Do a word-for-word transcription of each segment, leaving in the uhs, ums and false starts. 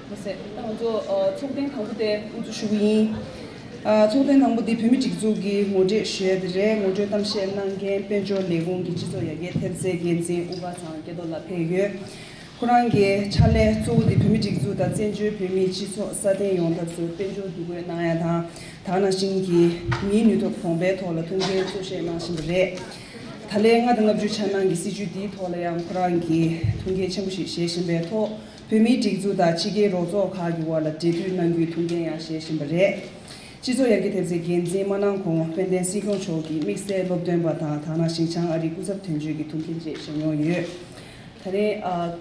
མ་ཟད། ད་ང་ཚོ་ཨ་ཚོགས་ཐེངས་དང་པོ་དེ་དབུ་འཛུགས་ཞུ་གི་ཡིན། ཨ་ཚོགས་ཐེངས་དང་པོ་འདི་བོད་མིའི་སྒྲིག་འཛུགས་ཀྱི་ངོ་སྤྲོད་ཞུ་ཡ་དེ་རེད། ངོ་སྤྲོད་གཏམ་བཤད་གནང་མཁན་དཔལ་འབྱོར་ལས་ཁུངས་ཀྱི་སྤྱི་ཚོགས་ཡར་རྒྱས་ཐེབས་རྩའི་འགན་འཛིན་དབུ་དཀར་ཚང་སྐལ་རྡོར་ལགས་ཕེབས་ཡོད། ཁོ་རང་གི་ཕྱག་ལས་གཙོ་བོ་དེ་བོད་མིའི་སྒྲིག་འཛུགས་དང་བཙན་བྱོལ་བོད་མིའི་སྤྱི་ཚོགས་སྲ་བརྟན་ཡོང་ཐབས་སུ་དཔལ་འབྱོར་བསྡུ་སྒོ་གནང་ཡ་དང་། དེ་ནང་བཞིན་གྱི་མིའི་ནུས་སྟོབས་གོང་འཕེལ་ཐོག་ལ་ཐུགས་འགན་གཙོ་བཞེས་གནང་བཞིན་པ་རེད། ད་ལན་ལྔ་དང་ལྔ་བཅུ་འཆར་སྣང་གི་སྲིད་བྱུས་འདིའི་ཐོག་ལ་ཡང་ཁོ་རང་གིས་ཐུགས་འགན་ཆེན་པོ་ཞིག་བཞེས་བཞིན་པའི་ཐོག་བོད་མིའི་སྒྲིག་འཛུགས་དང་ཕྱི་རྒྱལ་རོགས་ཚོགས་ཁག་གི་དབར་ལ་འབྲེལ་མཐུད་གནང་རྒྱུའི་ཐུགས་འགན་ཡང་བཞེས་བཞིན་པ་རེད། སྤྱི་ཚོགས་ཡར་རྒྱས་ཐེབས་རྩའི་འགན་འཛིན་མ་གནང་གོང་དཔལ་ལྡན་སྲིད་སྐྱོང་མཆོག་གིས་དམིགས་བསལ་སློབ་སྟོན་པ་དང་དེ་ནང་བཞིན་བྱང་ཨ་རིའི་སྐུ་ཚབ་དོན་གཅོད་ཀྱི་ཐུགས་འགན་བཅས་བཞེས་མྱོང་ཡོད། ད་རེས་ཨ།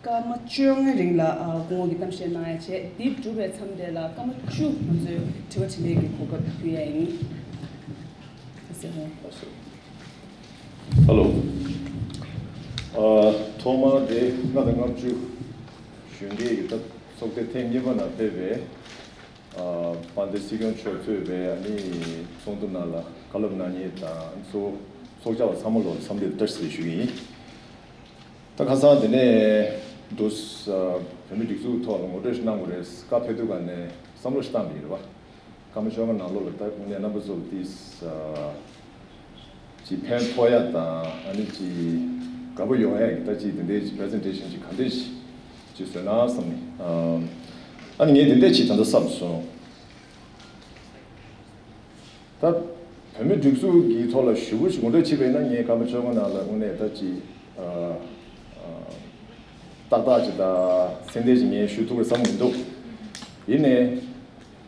སྐར་མ་བཅོ་ལྔའི་རིང་ལ་ཨ་སྐུ་ངོ་གིས་གཏམ་བཤད་གནང་ཡ་བྱས། འདི་གྲུབ་པའི་མཚམས་དེ་ལ་སྐར་མ་བཅུ་ང་ཚོས་དྲི་བ་དྲིས་ལན་གྱི་གོ་སྐབས་ཕུལ་ཡ་ཡིན། ཧ་ལོ། ཨ་ཐོག་མར་དེ་ལྔ་དང་ལྔ་བཅུ་གཞོན་སྐྱེས་ཀྱི་སྐབས་ཚོགས་སྡེ་ཐེངས་གཉིས་པ་ནང་ཕེབས་པའི་ཨ་དཔལ་ལྡན་སྲིད་སྐྱོང་མཆོག་གཙོས་པའི་ཨ་ནི་ཚོགས་འདུ་ནང་ལ་བཀའ་སློབ་གནང་མཁན་དང་ཚོགས་ཚོགས་བཅར་བ་ཚང་མ་ལ་འཚམས་འདྲི་བཀྲ་ཤིས་བདེ་ལེགས་ཞུ་གི་ཡིན། ད་ཁ་སང་དེ་ནས་འདུག་བོད་མི་སྒྲིག་འཛུགས་ཐོག་ལ་ངོ་སྤྲོད་ཞིག་གནང་དགོས་རེད། བཀའ་ཕེབས་དུས་ག་ནས་བསམ་བློ་ཞིག་བཏང་པ་ཡིན་རེད་བ། སྐར་མ་བཅོ་ལྔ་ནང་ལོགས་ལ་ད་དངོས་གནས་རྣམ་པ་ཚོ་ལ་ཏིས་ཅིག་ཕན་ཐོགས་ཡ་དང་ཨ་ནི་ཅིག་དགའ་པོ་ཡོང་ཡ་གི་ད་ཅིག་དེ་འདྲའི་ཅིག་པི་རི་སེན་ཊེ་ཤན་ཅིག་ག་འདྲས་ཅིག་ཅིག་བཟོས་ན་བསམ་ནས། ཨ་ནི་ངས་དེ་འདྲས་ཅིག་ད་ལྟ་བསམ་སོང་། ད་བོད་མི་སྒྲིག་འཛུགས་ཀྱི་ཐོག་ལ་ཞུ་སྐུལ་ཞིག་ངོ་སྤྲོད་བྱས་པ་ཡིན་ན། ངས་སྐར་མ་བཅོ་ལྔ་ནང་ལ་དངོས་གནས་ད་ཅིག་ཨ་ཨ་ཏག་ཏག་ཅིག་དང་ཚད་ལྡན་ཅིག་ངས་ཞུ་ཐུབ་པ་བསམ་མི་འདུག་ཡིན་ནའི་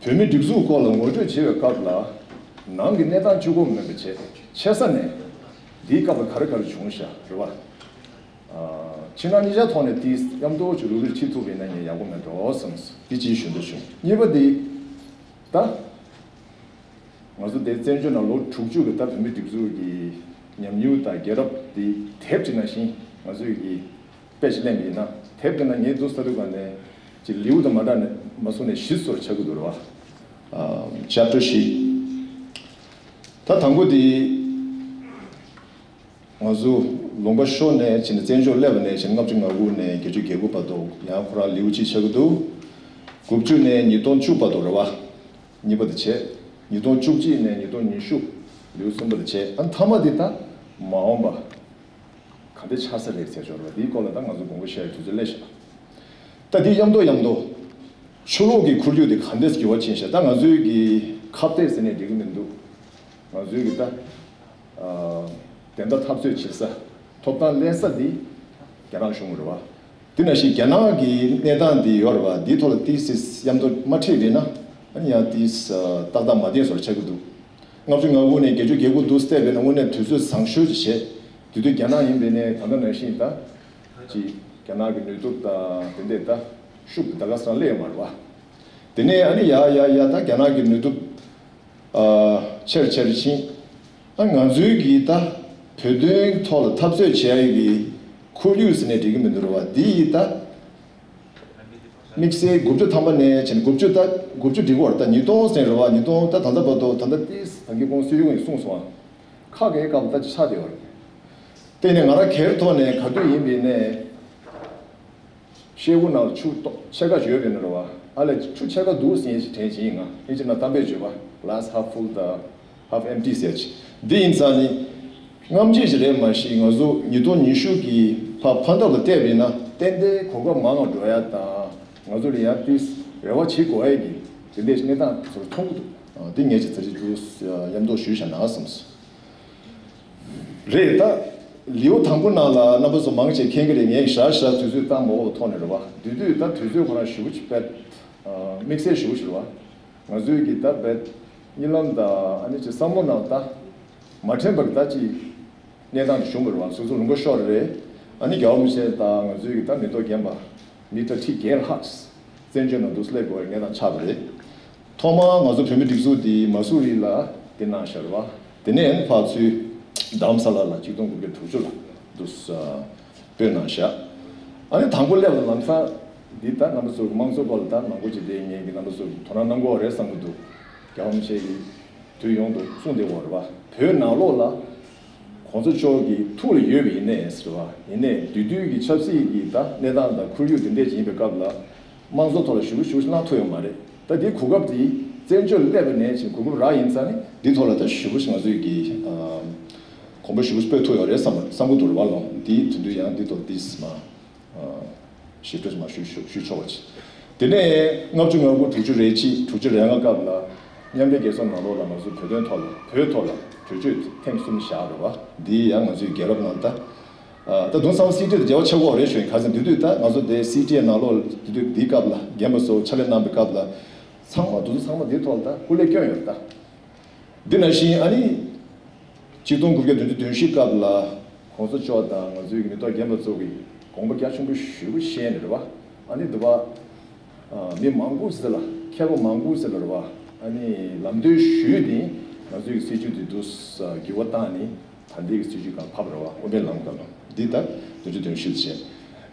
བོད་མི་སྒྲིག་འཛུགས་སྐོར་ལ་ངོ་སྤྲོད་བྱེད་པའི་སྐབས་ལ་ནང་གི་གནས་སྟངས་གཅིག་པོ་མིན་པ་བྱས། ཆེ་ས་ནས་འདིའི་སྐབས་ལ་ག་རེ་ག་རེ་བྱུང་ཤག་རེད་བ། ཨ་ཕྱི་ནང་གཉིས་ཆ་ཐོག་ནས་དེ་མཉམ་དུ་ཅིག་རུབ་རུབ་བྱེད་ཐུབ་པ་ཡིན་ན་ངས་ཡག་པོ་མེད་འགྲོ་བསམ། འདི་གཅིག་ཞུ་འདོད་བྱུང་། གཉིས་པ་དེ་ད། ང་ཚོ་དེ་བཙན་བྱོལ་ནང་ལོ་དྲུག་ཅུ་གི་ད་བོད་མི་སྒྲིག་འཛུགས་ཀྱི་ཉམས་མྱོང་དང་རྒྱལ་རབས་དེ་དེབ་ཅིག་ནང་བཞིན་ང་ཚོས་ཀྱི་དཔེ་ཅིག་ལེན་པ་ཡིན་ན། དེབ་དེ་ནང་ངས་འདུག་ས་དུས་ག་ནས་ཅིག་ལེའུ་དང་མ་འདྲ་ནས་མ་སོང་ནས་བཞི་ཙམ་ཆགས་ཀྱི་འདུག་རེད་བ། ཨ་ཅེབ་ཊར་བཞི། ད་དང་པོ་དེ། ང་ཚོ་ལུང་པ་ཤོར་ནས་ཕྱིན་ནས་བཙན་བྱོལ་སླེབས་པ་ནས་ཕྱིན་ལྔ་བཅུ་ང་དགུ་ནས་བརྒྱད་ཅུ་གྱ་དགུ་བར་དུ་ཡང་ཁོ་རང་ལེའུ་གཅིག་ཆགས་ཀྱི་འདུག་དགུ་བཅུ་ནས་ཉིས་སྟོང་བཅུ་བར་དུ་རེད་བ། གཉིས་པ་དེ་བྱས། ཉིས་སྟོང་བཅུ་གཅིག་ནས་ཉིས་སྟོང་ཉི་ཤུ་ལེའུ་གསུམ་པ་དེ་བྱས། ཨ་མཐའ་མ་དེ་ད་མ་འོངས་པ་ག་འདྲ་ཆགས་ས་རེད་ཟེར་ཆོག་རེད་བ། དེའི་སྐོར་ལ་ད་ང་ཚོ་དགོངས་པ་བཞེས་ཡའི་དུས་ཚོད་སླེབས་ཤག་ད་དེ་མཉམ་དུ་མཉམ་དུ་ཆོས་ལུགས་ཀྱི་ཁོར་ཡུག་དེ་ག་འདྲས་འགྱུར་བ་ཕྱིན་ཤག་ད་ང་ཚོའི་གི་ཁ་གཏད་ཟེར་ནས་འགྲིག་གི་མི་འདུག་ང་ཚོའི་གི་ད། ཨ་བདེན་མཐའ་འཐབ་རྩོད་བྱེད་ས། ཐོབ་ཐང་ལེན་ས་འདི་རྒྱ་ནག་གཞུང་རེད་བ། དེ་ནང་བཞིན་རྒྱ་ནག་གི་གནས་སྟངས་འདི་ཡོད་རེད་བ། འདིའི་ཐོག་ལ་ཏིས་ཙམ་མཉམ་དུ་མ་ཁྲིད་པས་ན། ཨ་ནི་ཡང་ཏིས་ཏག་ཏག་མ་བདེན་བཟོ་འདྲ་ཆགས་ཀྱི་འདུག་ལྔ་བཅུ་ང་དགུ་ནས་བརྒྱད་ཅུ་གྱ་དགུ་འདུག་བལྟས་པས་ན་དངོས་གནས་དུས་ཚོད་བཟང་ཤོས་ཅིག་བྱས། དེ་དུས་རྒྱ་ནག་ཡིན་པས་ན་ད་ལྟ་ནང་བཞིན་ད་ཅིག་རྒྱ་ནག་གི་ནུས་སྟོབས་དང་དེ་འདྲས་ད་ཤུགས་ད་ག་ས་རང་སླེབས་ཡོད་མ་རེད་བ། དེ་ནས་ཨ་ནི་ཡ་ཡ་ཡ་ད་རྒྱ་ནག་གི་ནུས་སྟོབས། ཨ་ཆེར་ཆེར་ཕྱིན། ཨ་ང་ཚོའི་གི་ད་བོད་དོན་ཐོག་ལ་འཐབ་རྩོད་བྱེད་ཡ་གི་ཁོར་ཡུག་ཟེར་ནས་འགྲིག་གི་མི་འདུག་རེད་བ། འདི་ཡི་ད་དམིགས་བསལ་དགུ་བཅུ་ཐམ་པ་ནས་བྱས་ནས་དགུ་བཅུ་ད་དགུ་བཅུ་འགྲིག་གི་ཡོད་རེད། ད་ཉིས་སྟོང་ཟེར་རེད་བ། ཉིས་སྟོང་ད་ད་ལྟ་བར་དུ་ད་ལྟ་ཏིས་ད་གིན་ཁོང་སྲིད་སྐྱོང་གིས་གསུངས་སོང་ཨ། ཁ་གའི་སྐབས་ད་ཅིག་ཆགས་བསྡད་ཡོད་རེད། དེ་ནས་ང་རང་སྒེར་ཐོག་ནས་ག་དུས་ཡིན་པའི་ནས། ཤེལ་སྒོ་ནང་ཆུ་ཏོག་ཕྱེད་ཀ་ཡོད་པའི་ནང་རེད་བ། ཨ་ལས་ཆུ་ཕྱེད་ཀ་འདུག་ཟེར་ཡས་ཞིག་དྲན་བཞིན་ཡིན། ང་ཨིན་ཇི་ནང་གཏམ་དཔེ་བརྗོད་པ་glass half full དང་half empty ཟེར་ཅིག་འདི་ཡིན་ཙང་ནི། སྔ་རྗེས་ཤིག་རེད་མ་གཞི་ང་ཚོ་ཉིས་སྟོང་ཉི་ཤུ་གི་ཕར་ཕན་ཐབས་ལ་བལྟས་པ་ཡིན་ན་ཏན་ཏན་གོ་སྐབས་མང་བ་འགྲོ་ཡ་དང་། ང་ཚོ་ལ་ཡང་ཏིས་རེ་བ་བྱེད་དགོས་ཡ་གི་དེ་འདྲས་ཤིག་གནས་སྟངས་ཚོར་མཐོང་གི་འདུག་འདི་ངས་ཅིག་ཚ་ཅིག་ཏུ་མཉམ་དུ་ཞུས་བཞག་ན་བསམས་སོང་། རེད་ད། ལེའུ་དང་པོ་ནང་ལ་རྣམ་པ་ཚོ་མང་ཆེ་མཁྱེན་གྱི་རེད། ངས་ཞག་ཞག་དུས་ཚོད་བཏང་མ་འོག་ཐོག་ནས་རེད་བ། དེ་དུས་ད་དུས་ཚོད་ཁོ་རང་ཞེ་པོ་ཅིག་དཔེ་དམིགས་བསལ་ཞེ་པོ་ཞིག་རེད་བ། ང་ཚོའི་གི་ད་དཔེ་གཉིད་ལམ་དང་ཨ་ནི་ཅིག་བསམ་བློ་ནང་ད་མ་དྲན་པ་གི་ད་ཅིག་གནས་སྟངས་ཅིག་བྱུང་བ་རེད་བ། སོ་སོ་ལུང་པ་ཤོར་རེད། ཨ་ནི་རྒྱལ་བ་རིན་པོ་ཆེ་དང་ང་ཚོའི་གི་ད་མེ་ཏོག་རྒན་པ་མི་ཊ་ཁྲི་བརྒྱད་ལྷག་བཙན་བྱོལ་ནང་དུ་སླེབས་དགོས་པའི་གནས་སྟངས་ཆགས་པ་རེད། ཐོག་མར་ང་ཚོ་བོད་མི་སྒྲིག་འཛུགས་འདི་མ་སུ་རི་ལ་འདི་གནང་བཞག་རེད་བ། དེ་ནས་ཕར་ཚུར་རྡ་རམ་ས་ལ་ལ་ཆིག་སྟོང་དགུ་བརྒྱ་དྲུག་ཅུ་ལ་འདུག་སྤོས་གནང་བཞག་ཨ་ནི་དང་པོ་སླེབས་ལ་ལམ་སང་འདི་ལྟར་རྣམ་པ་ཚོ་གི་དམངས་གཙོ་སྐོར་ལ་ད་མང་པོ་ཅིག་བསྡད་མཁན་གྱི་རྣམ་པ་ཚོ་གི་དོ་སྣང་གནང་དགོས་རེད་བསམ་གྱི་འདུག་རྒྱལ་བ་རིན་པོ་ཆེ་གིས་དུས་ཡོངས་སུ་གསུངས་བསྡད་ཡོད་རེད་བ། བོད་ནང་ལོགས་ལ་ གོང་ས་མཆོག་གི་ཐུགས་ལ་ཡོད་པ་ཡིན་ནའི་ཟེར་བ་ཡིན་ནའི་དེ་དུས་ཀྱི་ཆབ་སྲིད་ཀྱི་ད་གནས་སྟངས་དང་ཁོར་ཡུག་དེ་འདྲས་ཅིག་ཡིན་པའི་སྐབས་ལ་དམངས་གཙོ་ཐོག་ལ་ཞུ་ཞུ་གནང་ཐུབ་ཡོད་མ་རེད། ད་དེ་གོ་སྐབས་དེ་བཙན་བྱོལ་སླེབས་པ་ནས་ཅིག་གོ་སྐབས་རག་ཡིན་ཙང་ནི་འདི་ཐོག་ལ་ད་ཞུ་ཞུ་ང་ཚོས་ཀྱི་གོམ་པ་ཞུ་སྤོས་ཐུབ་ཡོད་རེད་བསམ་བསམ་གི་འདུག་རེད་བ་ལོང་། དེ་དེ་དུས་ཡང་འདི་ཐོག་དེ་མ། ཞིབ་ཕྲ་མ་ཞུ་ཞུ་ཞུ་ཆོག་པ་བྱས། དེ་ནས་ལྔ་བཅུ་ང་དགུ་དྲུག་ཅུ་རེ་གཅིག་དྲུག་ཅུ་རེ་ལྔ་སྐབས་ལ་མཉམ་འབྲེལ་རྒྱལ་ཚོགས་ནང་ལོགས་ལ་ང་ཚོ་བོད་དོན་ཐོག་ལ་བོད་ཐོག་ལ་གྲོས་ཆོད་ཐེངས་གསུམ་བཞག་རེད་བ། འདི་ཡང་ང་ཚོའི་རྒྱལ་རབས་ནང་ད་ད་དུང་ཚང་མ་སི་ཊི་དང་འབྲེལ་བ་ཆགས་ཀྱི་ཡོད་རེད་ཞུ་ཡིན། ག་ཚོད་འདི་དུས་ད་ང་ཚོ་དེ་སི་ཊི་ནང་ལོགས་འདི་དུས་འདིའི་སྐབས་ལ་རྒན་པ་ཚོ་ཕྱག་ལས་གནང་པའི་སྐབས་ལ་ཚང་མ་དུ་ཚོ་ཚང་མ་འདིའི་ཐོག་ལ་ད་སྐུ་ལས་བསྐྱོན་ཡོད་རེད་ད། འདི་ནང་བཞིན་ཨ་ནི། གཅིག་སྟོང་དགུ་བརྒྱ་བདུན་ཅུ་དོན་བཞི་སྐབས་ལ་གོང་ས་མཆོག་དང་ང་ཚོའི་མི་ཐོག་རྒན་པ་ཚོ་གིས་དགོངས་པ་རྒྱ་ཆེན་པོ་ཞེ་པོ་བཞེས་ནས་རེད་བ། ཨ་ནི་འདི་བ། མི་མང་པོ་ཟེར་ལ་མཁས་པ་མང་པོ་ཟེར་ལ་རེད་བ། ཨ་ནི་ལམ་སྟོན་ཞུས་ཏེ་ང་ཚོའི་སྲིད་བྱུས་འདི་འདུག་འགྱུར་བ་བཏང་ནས་ད་ལྟའི་སྲིད་བྱུས་སྒང་ཕབ་རེད་བ། དབུ་མའི་ལམ་སྒང་ལ་འདི་ལྟར་བདུན་ཅུ་དོན་བཞི་བྱས།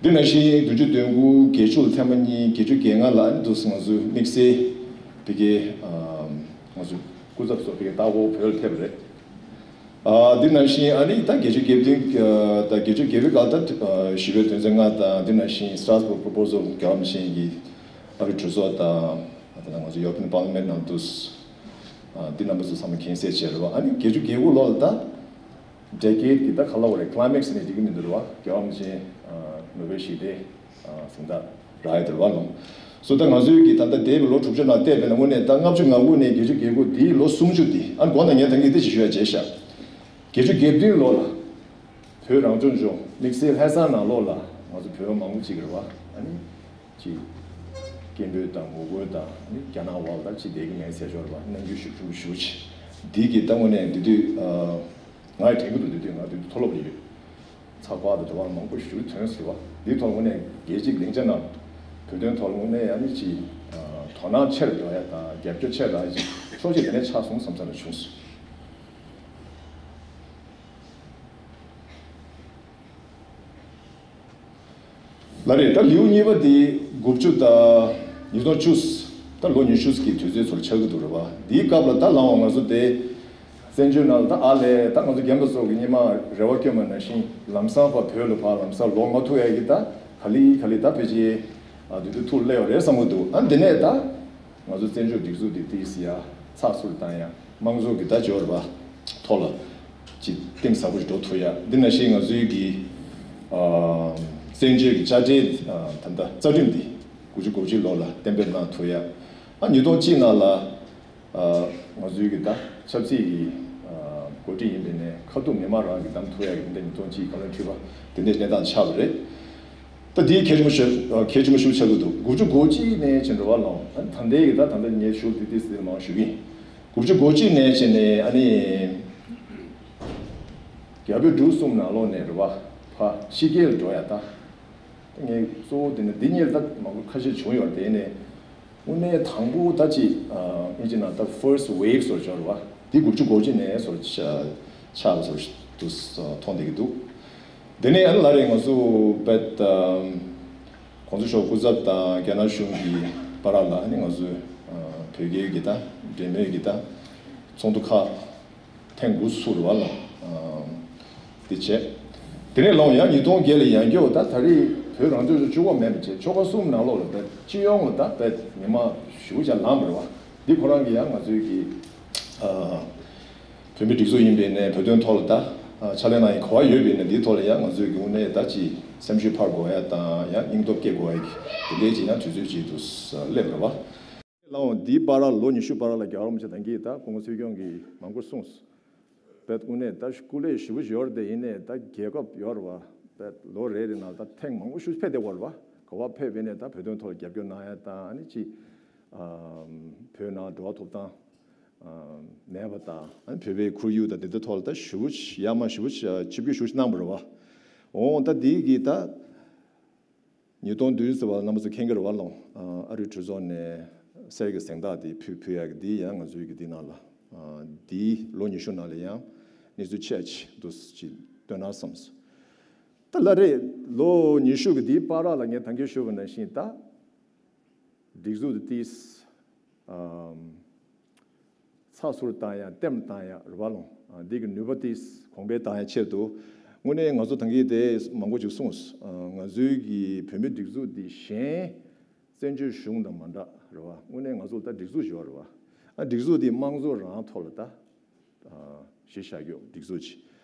འདི་ནང་བཞིན་བདུན་ཅུ་དོན་དགུ་བརྒྱད་ཅུ་ལ་ཐེངས་མ་གཉིས་བརྒྱད་ཅུ་གྱ་ལྔ་ལ་ཨ་ནི་འདུག་ང་ཚོའི་དམིགས་བསལ་བི་ཀེ་ང་ཚོའི་སྐུ་ཚབ་ཚོ་བི་ཀེ་ཏཱ་ཧོ་བོད་ལ་ཕེབས་པ་རེད། ཨ་འདི་ནང་བཞིན་ཨ་ནི་ད་བརྒྱད་ཅུ་གྱ་བདུན་ད་བརྒྱད་ཅུ་གྱ་དགུ་སྐབས་ད་ཞི་བའི་དོན་ཚན་ལྔ་དང་འདི་ནང་བཞིན་Strasbourg Proposal རྒྱལ་བ་རིན་པོ་ཆེ་གི་ཨ་རི་གྲོས་ཚོགས་དང་ད་ང་ཚོ་European Parliament ནང་དུ་འདི་རྣམ་པ་ཚོ་ཚང་མ་མཁྱེན་གསལ་བྱས་རེད་བ། ཨ་ནི་བརྒྱད་ཅུ་གྱ་དགུ་ལོ་ལ་ད་decade གི་ད་ག་ལ་བ་རེད། Climax ནས་འགྲིག་གི་མི་འདུག་རེད་བ། རྒྱལ་བ་རིན་པོ་ཆེ་ནོ་བེལ་ཞི་བདེ་གཟེངས་རྟགས་རག་ཡ་དེ་རེད་བ་ལོང་། སོ་ད་ང་ཚོའི་གི་ད་ལྟ་འདས་པའི་ལོ་དྲུག་ཅུ་ནང་བལྟས་པས་ན་དངོས་གནས་ད་ལྔ་བཅུ་ང་དགུ་ནས་བརྒྱད་ཅུ་གྱ་དགུ་འདིའི་ལོ་སུམ་ཅུ་འདི་ཨ་དགོངས་དག་ངས་ད་ངས་དེ་ཅིག་ཞུ་ཡ་བྱས་ཤག་བརྒྱད་ཅུ་གྱ་བདུན་ལོ་ལ་བོད་རང་སྐྱོང་ལྗོངས་དམིགས་བསལ་ལྷ་ས་ནང་ལོགས་ལ་ང་ཚོ་བོད་པ་མང་པོ་ཅིག་རེད་བ། ཨ་ནི་ཅིག་སྐད་འབོད་དང་ངོ་རྒོལ་དང་ཨ་ནི་རྒྱ་ནག་འོག་ལ་ཅིག་བསྡད་ཀྱི་མེད་ཟེར་ཞོར་བ་རྣམ་འགྱུར་ཞུ་ཞུ་ཞུ་ཅིག་འདི་གི་ད་དངོས་གནས་འདི་དུས་ང་ཡི་དྲན་གྱི་འདུག་འདི་དུས་ང་འདི་དུས་མཐོ་སློབ་ལ་ཡོད། ཚགས་པར་དང་དྲི་བ་མང་པོ་ཞུ་ཐོན་ཟེར་བ། འདིའི་ཐོག་དངོས་གནས་རྒྱལ་སྤྱིའི་སྡིངས་ཆ་ནང་བོད་དོན་ཐོག་དངོས་གནས་ཡང་ནི་ཅིག་དོ་སྣང་ཆེར་འགྲོ་ཡ་དང་རྒྱབ་སྐྱོར་ཆེར་རག་ཡ་ཅིག་ཕྱོགས་གཅིག་དེ་ནས་ཆགས་སོང་བསམ་ས་ལ་བྱུང་སོང་། ལ་རེད། ད་ལེའུ་གཉིས་པ་དེ་དགུ་བཅུ་དང་ཉིས་སྟོང་བཅུ་ད་ལོ་ཉི་ཤུ་གི་དུས་ཚོད་ཚོར་ཆགས་ཀྱི་འདུག་རེད་བ། འདིའི་སྐབས་ལ་ད་ལའང་ང་ཚོ་དེ། བཙན་བྱོལ་ནང་ལ་ད་ཨ་ལས་ད་ང་ཚོ་རྒན་པ་ཚོ་གི་སྔོན་མ་རེ་བ་བསྐྱོན་པ་ནང་བཞིན་ལམ་སང་ཕར་བོད་ལ་ཕར་ལམ་སང་ལོག་མ་ཐུབ་ཡ་གི་ད་ག་ལེ་ག་ལེ་ད་ཕལ་ཆེར་ཨ་དུས་དུས་ཐུགས་སླེབས་ཡོད་རེད་བསམ་གི་འདུག་ཨ་འདི་ནས་ད་ང་ཚོ་བཙན་བྱོལ་སྒྲིག་འཛུགས་འདི་ཏིས་ཡ་ཚགས་ཚུད་བཏང་ཡ་དམངས་གཙོ་གི་ད་འབྱོར་བ་ཐོག་ལ་ཅིག་གཏིང་ཟབ་པོ་ཞིག་འགྲོ་ཐུབ་ཡ། འདི་ནང་བཞིན་ང་ཚོའི་གི་ཨ་བཙན་བྱོལ་གི་དཔྱ་ཁྲལ་ཨ་ད་ལྟ་རྩ་ཁྲིམས་འདི་དགུ་བཅུ་གོ་གཅིག་ལོ་ལ་གཏན་འབེབས་གནང་ཐུབ་ཡ། ཨ་ཉིས་སྟོང་གཅིག་ནང་ལ། ང་ཚོའི་གི་ད་ཆབ་སྲིད་ཀྱི་འགོ་ཁྲིད་ཡིན་པའི་ནས་ཁ་ཐུག་མི་མང་རང་གི་བདམས་ཐུབ་ཡ་གི་འདི་ཉིས་སྟོང་གཅིག་བཀའ་བློན་ཁྲི་པ་དེ་འདྲའི་གནས་སྟངས་ཆགས་པ་རེད། ད་དེའི་གལ་ཆེན་པོ་ཞིག་གལ་ཆེན་པོ་ཞིག་ཆགས་ཀྱི་འདུག་དགུ་བཅུ་གོ་གཅིག་ནས་ཕྱིན་འགྲོ་བ་ལོང་ཨ་ད་ལྟའི་གི་ད་ད་ལྟ་ངས་ཞུ་དེ་དེ་ཟེར་མང་ཞུ་གི་ཡིན། དགུ་བཅུ་གོ་གཅིག་ནས་ཕྱིན་ནས་ཨ་ནི་རྒྱ་བོད་འབྲུག་གསུམ་ནང་ལོགས་ནས་རེད་བ་ཕ་ཕྱི་རྒྱལ་འགྲོ་ཡ་ད་ངས་གཙོ་བོ་དེ་ནི་འདི་གཉིས་ད་མང་པོ་ཁ་ཤས་བྱུང་ཡོད་རེད་དེ་ནས། དངོས་གནས་དང་པོ་ད་ཅི་ཨིན་ཇི་ནང་ད་first wave སོར་འབྱོར་བ་འདི་དགུ་བཅུ་གོ་གཅིག་ནས་སོར་ཆགས་པ་སོར་དུ་མཐོང་བསྡད་ཀྱི་འདུག་དེ་ནས་ཨ་ནི་ལ་རེ་ང་ཚོ་བེད་གོང་ས་མཆོག་སྐུ་ཚབ་དང་རྒྱ་ནག་གཞུང་གི་བར་ལ་ཨ་ནི་ང་ཚོ་བོད་རྒྱའི་གི་ད་འབྲེལ་མོལ་གི་ད་ཚོགས་འདུ་ཁག་ཐེངས་དགུ་ཚུགས་རེད་བ་ལ། དེ་བྱས། དེ་ནས་ལོང་ཡང་ཉིས་སྟོང་བརྒྱད་ལ་ཡང་བསྐྱར་ད་ད་རེས་བོད་རང་སྐྱོང་ལྗོངས་བཅུ་པ་མེད་པ་བྱས་ཆོལ་ཁ་གསུམ་ནང་ལོགས་ལ་བོད་སྤྱི་ཡོངས་ལ་ད་བོད་མི་མང་ཞུ་བྱ་ལངས་པ་རེད་བ། འདི་ཁོ་རང་གི་ཡང་ང་ཚོའི་གི་བོད་མི་སྒྲིག་འཛུགས་ཡིན་པའི་ནས་བོད་དོན་ཐོག་ལ་ད་ཕྱག་ལས་གནང་ཡི་གོ་བ་ཡོད་པའི་ནས་འདིའི་ཐོག་ལ་ཡང་ང་ཚོའི་གི་དངོས་གནས་ད་ཅི་སེམས་ཤུགས་འཕར་དགོས་ཡ་དང་ཡང་སྙིང་སྟོབས་སྐྱེ་དགོས་ཡ་གི་དེ་འདྲའི་ཅིག་ཡང་དུས་ཚོད་ཅིག་ཏུ་སླེབས་རེད་བ། ལའང་འདིའི་བར་ལ་ལོ་ཉི་ཤུ་བར་ལ་རྒྱལ་བ་རིན་པོ་ཆེ་ད་གིན་ད་སྐུ་ངོ་སྲིད་སྐྱོང་གིས་མང་པོ་གསུངས། བེད་དངོས་གནས་ད་སྐུ་ལས་ཞེ་པོ་ཡོད་རེད་དེ་ཡིན་ནའི་ད་རྒྱལ་ཁབ་ཡོད་རེད་བ། བེད་ལོ་རེ་རེ་ནང་ད་ཐེངས་མང་པོ་ཞེ་པོ་ཕེབས་བསྡད་ཡོད་རེད་བ། ག་བ་ཕེབས་པ་ཡིན་ནའི་ད་བོད་དོན་ཐོག་ལ་རྒྱབ་སྐྱོར་གནང་ཡ་དང་ཨ་ནི་ཅི། བོད་ནང་འགྲོ་བ་ཐོབ་ཐང་མེད་པ་དང་ཨ་ནི་བོད་པའི་ཁོར་ཡུག་དང་དེ་འདྲ་ཐོག་ལ་ད་ཞེ་པོ་ཡ་མ་ཞེ་པོ་ཆིབས་བསྒྱུར་ཞེ་པོ་གནང་བ་རེད་བ། འོང་ད་འདི་གི་ད། ཉིས་སྟོང་བདུན་ཟེར་བ་རྣམ་པ་ཚོ་མཁྱེན་གྱི་རེད་བ་ལོང་། ཨ་རིའི་གྲོས་ཚོགས་ནས་གསེར་གྱི་གཟེངས་རྟགས་དེ་ཕུལ་ཕུལ་ཡག་གི་འདི་ཡང་ང་ཚོའི་གི་འདི་ནང་ལ་ཨ་འདིའི་ལོ་ཉི་ཤུ་ནང་ལ་ཡང་གནས་ཚུལ་ཆེ་ཆེ་འདུག་ཅིག་སྟོན་ན་བསམས། ད་ལ་རེད་ལོ་ཉི་ཤུ་གི་འདིའི་བར་ལ་ངས་ད་གིན་ཞུས་པ་ནང་བཞིན་ད་སྒྲིག་འཛུགས་དེ་ཏིས་ཨམ། ཚགས་ཚུད་བཏང་ཡ་བརྟན་བཏང་ཡ་རེད་བ་ལོང་ འདི་གི་ནུས་པ་དེ་གོང་འཕེལ་བཏང་ཡ་ཆེད་དུ། དངོས་གནས་ང་ཚོ་ད་གིན་དེ་མང་པོ་ཅིག་གསུངས། ང་ཚོའི་གི་བོད་མིའི་སྒྲིག་འཛུགས་འདི་གཞན་བཙན་བྱོལ་གཞུང་དང་མ་འདྲ་རེད་བ། དངོས་གནས་ང་ཚོ་ལ་ད་སྒྲིག་འཛུགས་ཞིག་ཡོད་རེད་བ། ཨ་སྒྲིག་འཛུགས་འདི་དམངས་གཙོ་རང་ཐོག་ལ་ད་གཞི་བཞག་རྒྱུ་སྒྲིག་འཛུགས་ཅིག་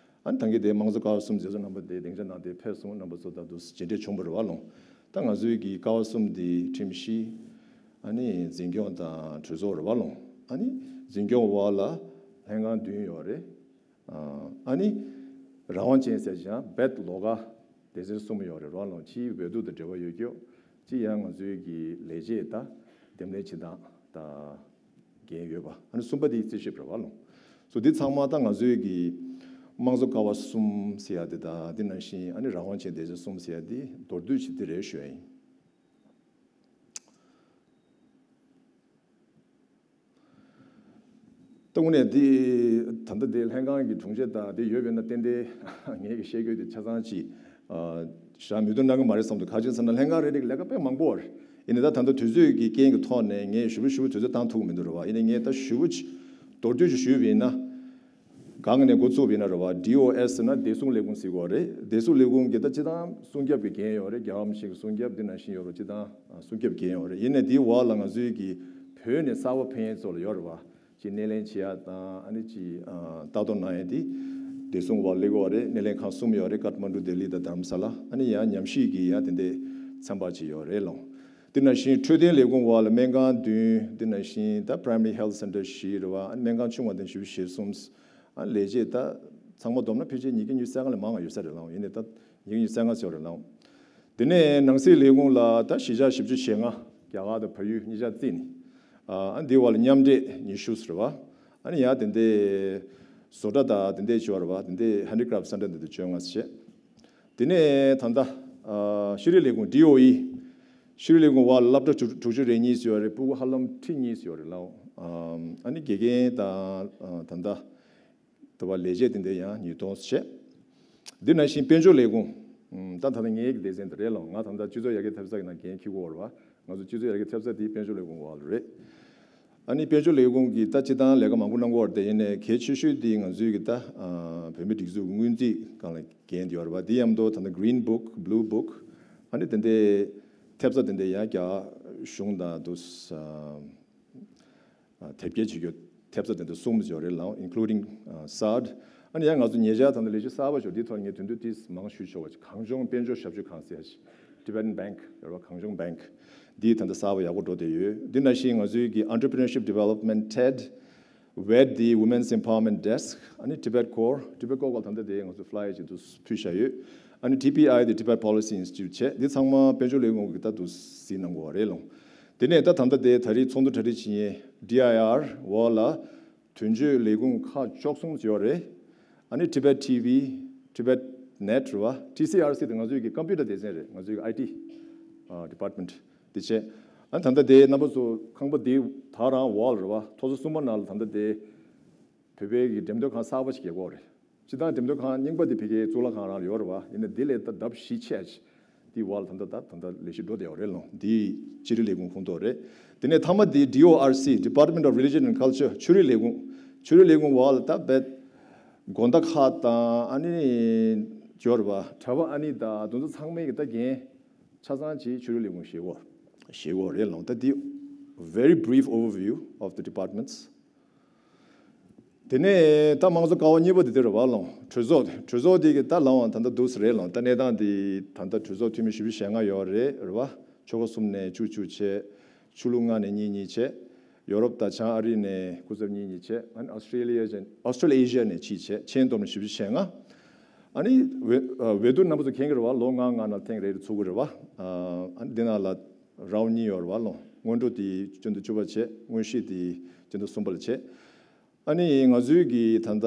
ཨ་ནི་ད་གིན་དེ་དམངས་གཙོ་ཀ་བ་གསུམ་མཛད་གཙོ་རྣམ་པ་དེ་སྡིངས་ཆ་ནང་དེ་ཕེབས་སོང་། རྣམ་པ་ཚོ་ད་དུ་མཇལ་འཕྲད་བྱུང་བ་རེད་བ་ལོང་། ད་ང་ཚོའི་གི་ཀ་བ་གསུམ་དེ་ཁྲིམས་གཞི། ཨ་ནི་འཛིན་སྐྱོང་དང་གྲོས་ཚོགས་རེད་བ་ལོང་། ཨ་ནི་འཛིན་སྐྱོང་འོག་ལ་ལྷན་ཁང་བདུན་ཡོད་རེད། ཨ་ནི་རང་དབང་ཅན་ཟེར་ཅིང་བེད་ལོ་ག་སྡེ་ཚན་གསུམ་ཡོད་རེད་རོ་ལོང་། གཅིག་འོས་བསྡུ་དང་འབྲེལ་བ་ཡོད་རྒྱུ། གཅིག་ཡང་ང་ཚོའི་གི་ལས་བྱེད་དང་འདེམས་ལྷན་བྱེད་སྟངས་དང་འགན་ཡོད་པ། ཨ་ནི་གསུམ་པ་དེ་རྩིས་ཞིབ་རེད་བ་ལོང་། སོ་འདི་ཚང་མ་ད་ང་ཚོའི་གི་དམངས་གཙོ་ཀ་བ་གསུམ་ཟེར་ཡ་དེ་དང་དེ་ནང་བཞིན་ཨ་ནི་རང་དབང་ཅན་སྡེ་ཚན་གསུམ་ཟེར་ཡ་དེ་མདོར་བསྡུས་ཤིག་དེ་རེད་ཞུ་ཡ་ཡིན། ད་དངོས་གནས་འདི་ད་ལྟ་དེ་ལྷན་ཁང་གི་དྲུང་ཆེ་དང་དེ་ཡོད་པས་ན་ཏན་ཏན་ངས་ཀྱི་བཤད་རྒྱུ་དེ་ཆ་ཚང་ཅིག་ཞག་མི་ཐུབ་གནང་གི་མ་རེད་བསམ་འདུག་ག་ཅི་ཟེར་ན་ལྷན་ཁང་རེ་རེ་གི་ལས་ཀ་དཔེ་མང་པོ་རེད། ཡིན་ནའི་ད་ད་ལྟ་དུས་ཚོད་ཀྱི་རྐྱེན་གྱི་ཐོག་ནས་ངས་ཞུ་བུ་ཞུ་བུ་དུས་ཚོད་བཏང་ཐུབ་ཀྱི་མི་འདུག་རེད་བ། ཡིན་ནའི་ངས་ད་ཞུ་བུ་ཅིག་མདོར་བསྡུས་ཅིག་ཞུས་པ་ཡིན་ན། གང་ནས་འགོ་བཙུགས་པ་ཡིན་ན་རེད་བ། ཌི་ཨོ་ཨེསི་ཟེར་ན་བདེ་སྲུང་ལས་ཁུངས་ཟེར་གྱི་ཡོད་རེད། བདེ་སྲུང་ལས་ཁུངས་ཀྱི་ད་སྤྱི་བཏང་སྲུང་སྐྱོབ་ཀྱི་འགན་ཡོད་རེད། རྒྱལ་བ་རིན་པོ་ཆེ་གི་སྲུང་སྐྱོབ་འདི་ནང་བཞིན་ཡོད་རེད། སྤྱི་བཏང་སྲུང་སྐྱོབ་འགན་ཡོད་རེད། ཡིན་ནའི་དེའི་འོག་ལ་ང་ཚོའི་གི་བོད་ནས་གསར་པ་ཕེབས་མཁན་ཚོ་ལ་ཡོད་རེད་བ། ཅིག་སྣེ་ལེན་བྱེད་ཡ་དང་ཨ་ནི་ཅིག་ལྟ་རྟོག་གནང་ཡ་དེ་བདེ་སྲུང་འོག་སླེབས་ཀྱི་ཡོད་རེད། སྣེ་ལེན་ཁང་གསུམ་ཡོད་རེད། ཀཏ་མན་ཌུ། ལྡི་ལི་དང་དྷ་རམ་ས་ལ། ཨ་ནི་ཡང་ཉམས་ཞིབ་ཀྱི་ཡང་དེ་འདྲའི་ཚན་པ་ཅིག་ཡོད་རེད་ལོང་། དེ་ནང་བཞིན་འཕྲོད་བསྟེན་ལས་ཁུངས་འོག་ལ་སྨན་ཁང་བདུན། དེ་ནང་བཞིན་ད་Primary Health Centre བཞི་རེད་བ། ཨ་ནི་སྨན་ཁང་ཆུང་བ་དེ་བཞི་བཅུ་ཞེ་གསུམ། ཨ་ལས་བྱེད་ད་ཚང་མ་བསྡོམས་ན་ཕལ་ཆེར་ཉིས་བརྒྱ་ཉི་ཤུ་རྩ་ལྔ་ལས་མང་བ་ཡོད་ས་རེད་ལོང་། ཡིན་ནའི་ད་ཉིས་བརྒྱ་ཉི་ཤུ་རྩ་ལྔ་ཟེར་བ་རེད་ལོང་། དེ་ནས་ནང་སྲིད་ལས་ཁུངས་ལ་ད་གཞིས་ཆགས་བཞི་བཅུ་ཞེ་ལྔ། རྒྱ་གར་དང་བལ་ཡུལ་གཉིས་ཆ་བརྩིས་ནས། ཨ་འདི་བར་ལ་མཉམ་འབྲེལ་ཉི་ཤུ་ཟེར་བ། ཨ་ནི་ཡང་དེ་འདྲའི་བཟོ་གྲྭ་དང་དེ་འདྲའི་བྱས་པ་རེད་བ། དེ་འདྲའི་Handicraft Centre འདི་དུ་བཅོ་ལྔ་བྱས། དེ་ནས་ད་ལྟ་ཨ་ཤེས་རིག་ལས་ཁུངས་ཌི་ཨོ་ཨི། ཤེས་རིག་ལས་ཁུངས་བར་ལ་སློབ་གྲྭ་དྲུག་དྲུག་ཅུ་རེ་གཉིས་ཟེར་བ་རེད། ཕྲུ་གུ་ཧ་ལམ་ཁྲི་གཉིས་ཟེར་བ་རེད་ལོང་། ཨ་ནི་དགེ་རྒན་དང་ད་ལྟ་དེ་བ་ལས་བྱེད་དེ་འདྲ་ཡང་ཉིས་སྟོང་བྱས། འདི་ནང་བཞིན་དཔལ་འབྱོར་ལས་ཁུངས། ད་ད་ལྟ་ངའི་གི་སྡེ་ཚན་དེ་རེད་ལོང་། ང་ད་ལྟ་སྤྱི་ཚོགས་ཡར་རྒྱས་ཐེབས་རྩ་གི་ནང་འགན་འཁྱེར་གྱི་ཡོད་རེད་བ། ང་ཚོ་སྤྱི་ཚོགས་ཡར་རྒྱས་ཐེབས་རྩ་དེ་དཔལ་འབྱོར་ལས་ཁུངས་འོག་ལ་རེད། ཨ་ནི་དཔལ་འབྱོར་ལས་ཁུངས་ཀྱི་ད་སྤྱི་བཏང་ལས་ཀ་མང་པོ་གནང་གི་ཡོད་རེད་དེ། ཡིན་ནའི་གལ་ཆེ་ཤོས་དེ་ང་ཚོའི་གི་ད་ཨ་བོད་མིའི་སྒྲིག་འཛུགས་ཀྱི་སྔོན་རྩིས་སྒང་ལ་འགན་དེ་ཡོད་རེད་བ། དེ་མཉམ་དུ་ད་ལྟ་Green Book, Blue Book ཨ་ནི་དེ་འདྲའི་ཐེབས་རྩ་དེ་འདྲ་ཡང་རྒྱ་གཞུང་དང་དུ་ཨ་དེབ་སྐྱེལ་བྱེད་རྒྱུ་ཐེབས་རྩ་དེ་འདྲ་གསུམ་ཡོད་རེད་ལོང་། Including ཨ་SARD། ཨ་ནི་ཡང་ང་ཚོ་ཉེ་ཆར་ད་ལྟ་ལས་གཞི་གསར་པ་ཞིག་འདིའི་ཐོག་ངས་དོན་དུ་ཏིས་མང་ཞུ་ཆོག་པ་ཅིག་གངས་ལྗོངས་དཔལ་འབྱོར་ཞབས་ཞུ་ཁང་ཟེར་ཡ་ཞིག Tibetan Bank རེད་བ། གངས་ལྗོངས་Bank འདི་ད་ལྟ་གསར་པ་ཡག་པོ་འགྲོ་བསྡད་ཡོད། འདི་ནང་བཞིན་ང་ཚོའི་གི་Entrepreneurship Development TED། ཝེད་དེ་Women's Empowerment Desk ཨ་ནི་Tibet Core། Tibet Core ད་ལྟ་དེ་ང་ཚོ་ཕི་ལ་ཡར་ཅིག་ཏུ་ཕུལ་བཞག་ཡོད། ཨ་ནི་ཊི་པི་ཨའི་དེ་Tibet Policy Institute བྱས། འདི་ཚང་མ་དཔལ་འབྱོར་ལས་ཁུངས་ཀྱི་ད་དུ་གཟིགས་གནང་དགོས་པ་རེད་ལོང་། དེ་ནས་ད་ད་ལྟ་དེ་ད་རེས་ཚོགས་འདུ་གྲ་སྒྲིག་བྱེད་མཁན་ཌི་ཨའི་ཨར་འོག་ལ་དོན་གཅོད་ལས་ཁུངས་ཁག་བཅུ་གསུམ་ཡོད་རེད། ཨ་ནི་Tibet TV, Tibet Net རེད་བ། ཊི་སི་ཨར་སི་དེ་ང་ཚོའི་གི་ཀམ་པུ་ཊར་སྡེ་ཚན་རེད། ང་ཚོའི་གི་ཨའི་ཊི་ཨ་ཌི་པཱར་ཊི་མེན་ཊི་དེ་བྱས། ཨ་ནི་ད་ལྟ་དེ་རྣམ་པ་ཚོ་ཁང་པ་དེ་ད་རང་འོག་ལ་རེད་བ། ཐོག་ས་གསུམ་པ་ནང་ལ་ད་ལྟ་དེ་བོད་པའི་གི་འགྲེམས་སྟོན་ཁང་གསར་པ་ཞིག་རྒྱག་གི་ཡོད་རེད། སྤྱིར་བཏང་འགྲེམས་སྟོན་ཁང་རྙིང་པ་དེ་ཕ་གིའི་གཙུག་ལག་ཁང་རང་ལ་ཡོད་རེད་བ། ཡིན་ནའི་དེ་ལས་ད་ལྡབ་བཞི་ཆེ་ཅིག་དེའི་འོག་ལ་ད་ལྟ་ད་ད་ལྟ་ལས་གཞི་འགྲོ་བསྡད་ཡོད་རེད་ལོ། འདི་ཕྱི་དྲིལ་ལས་ཁུངས་ཁོངས་གཏོགས་རེད། དེ་ནས་མཐའ་མ་དེ་ཌི་ཨོ་ཨར་སི། Department of Religion and Culture ཆོས་རིག་ལས་ཁུངས། ཆོས་རིག་ལས་ཁུངས་འོག་ལ་ད་བེད་དགོན་བདག་ཁག་དང་ཨ་ནི་ཇོར་བ་གྲྭ་པ་ཨ་ནི་ད་དེ་ཚོ་ཚང་མའི་གི་ད་འགན་ཆ་ཚང་ཅིག་ཆོས་རིག་ལས་ཁུངས་བཞེས་ཡོད། བཞེས་ཡོད་རེད་ལོ། ད་འདི་very brief overview of the departments། དེ་ནས་ད་དམངས་གཙོ་ཀ་བ་གཉིས་པ་དེ་དེ་རེད་བ་ལོ། གྲོས་ཚོགས། གྲོས་ཚོགས་དེ་གི་ད་ལའང་ད་ལྟ་འདུག་སེ་རེད་ལོ། ད་གནས་སྟངས་དེ་ད་ལྟ་གྲོས་ཚོགས་འཐུས་མི་བཞི་བཅུ་ཞེ་ལྔ་ཡོད་རེད་རེད་བ། ཆོལ་ཁ་གསུམ་ནས་བཅུ་བཅུ་བྱས། ཆོས་ལུགས་ལྔ་ནས་གཉིས་གཉིས་བྱས། ཡོ་རོབ་དང་བྱང་ཨ་རི་ནས་སྐུ་ཚབ་གཉིས་གཉིས་བྱས། ཨ་ནི་ཨོ་སི་ཀྲེ་ལི་ཡ་ཅན། ཨོ་སི་ཀྲེ་ལི་ཡ་ནས་གཅིག་བྱས། ཆེས་བསྡོམས་ནས་བཞི་བཅུ་ཞེ་ལྔ། ཨ་ནི་འོས་འོས་བསྡུ་རྣམ་པ་ཚོ་མཁྱེན་གྱི་རེད་བ། ལོ་ལྔ་ལྔ་ནང་ཐེངས་རེ་རེ་ཚུགས་ཀྱི་རེད་བ། ཨ་ནི་འདི་ནང་ལ་རའུན་གཉིས་ཡོད་རེད་བ་ལོ། སྔོན་འགྲོ་དེ་སྤྱི་ཟླ་བཅུ་པ་བྱས། དངོས་གཞི་དེ་སྤྱི་ཟླ་གསུམ་པ་ལ་བྱས། ཨ་ནི་ང་ཚོའི་གི་ད་ལྟ་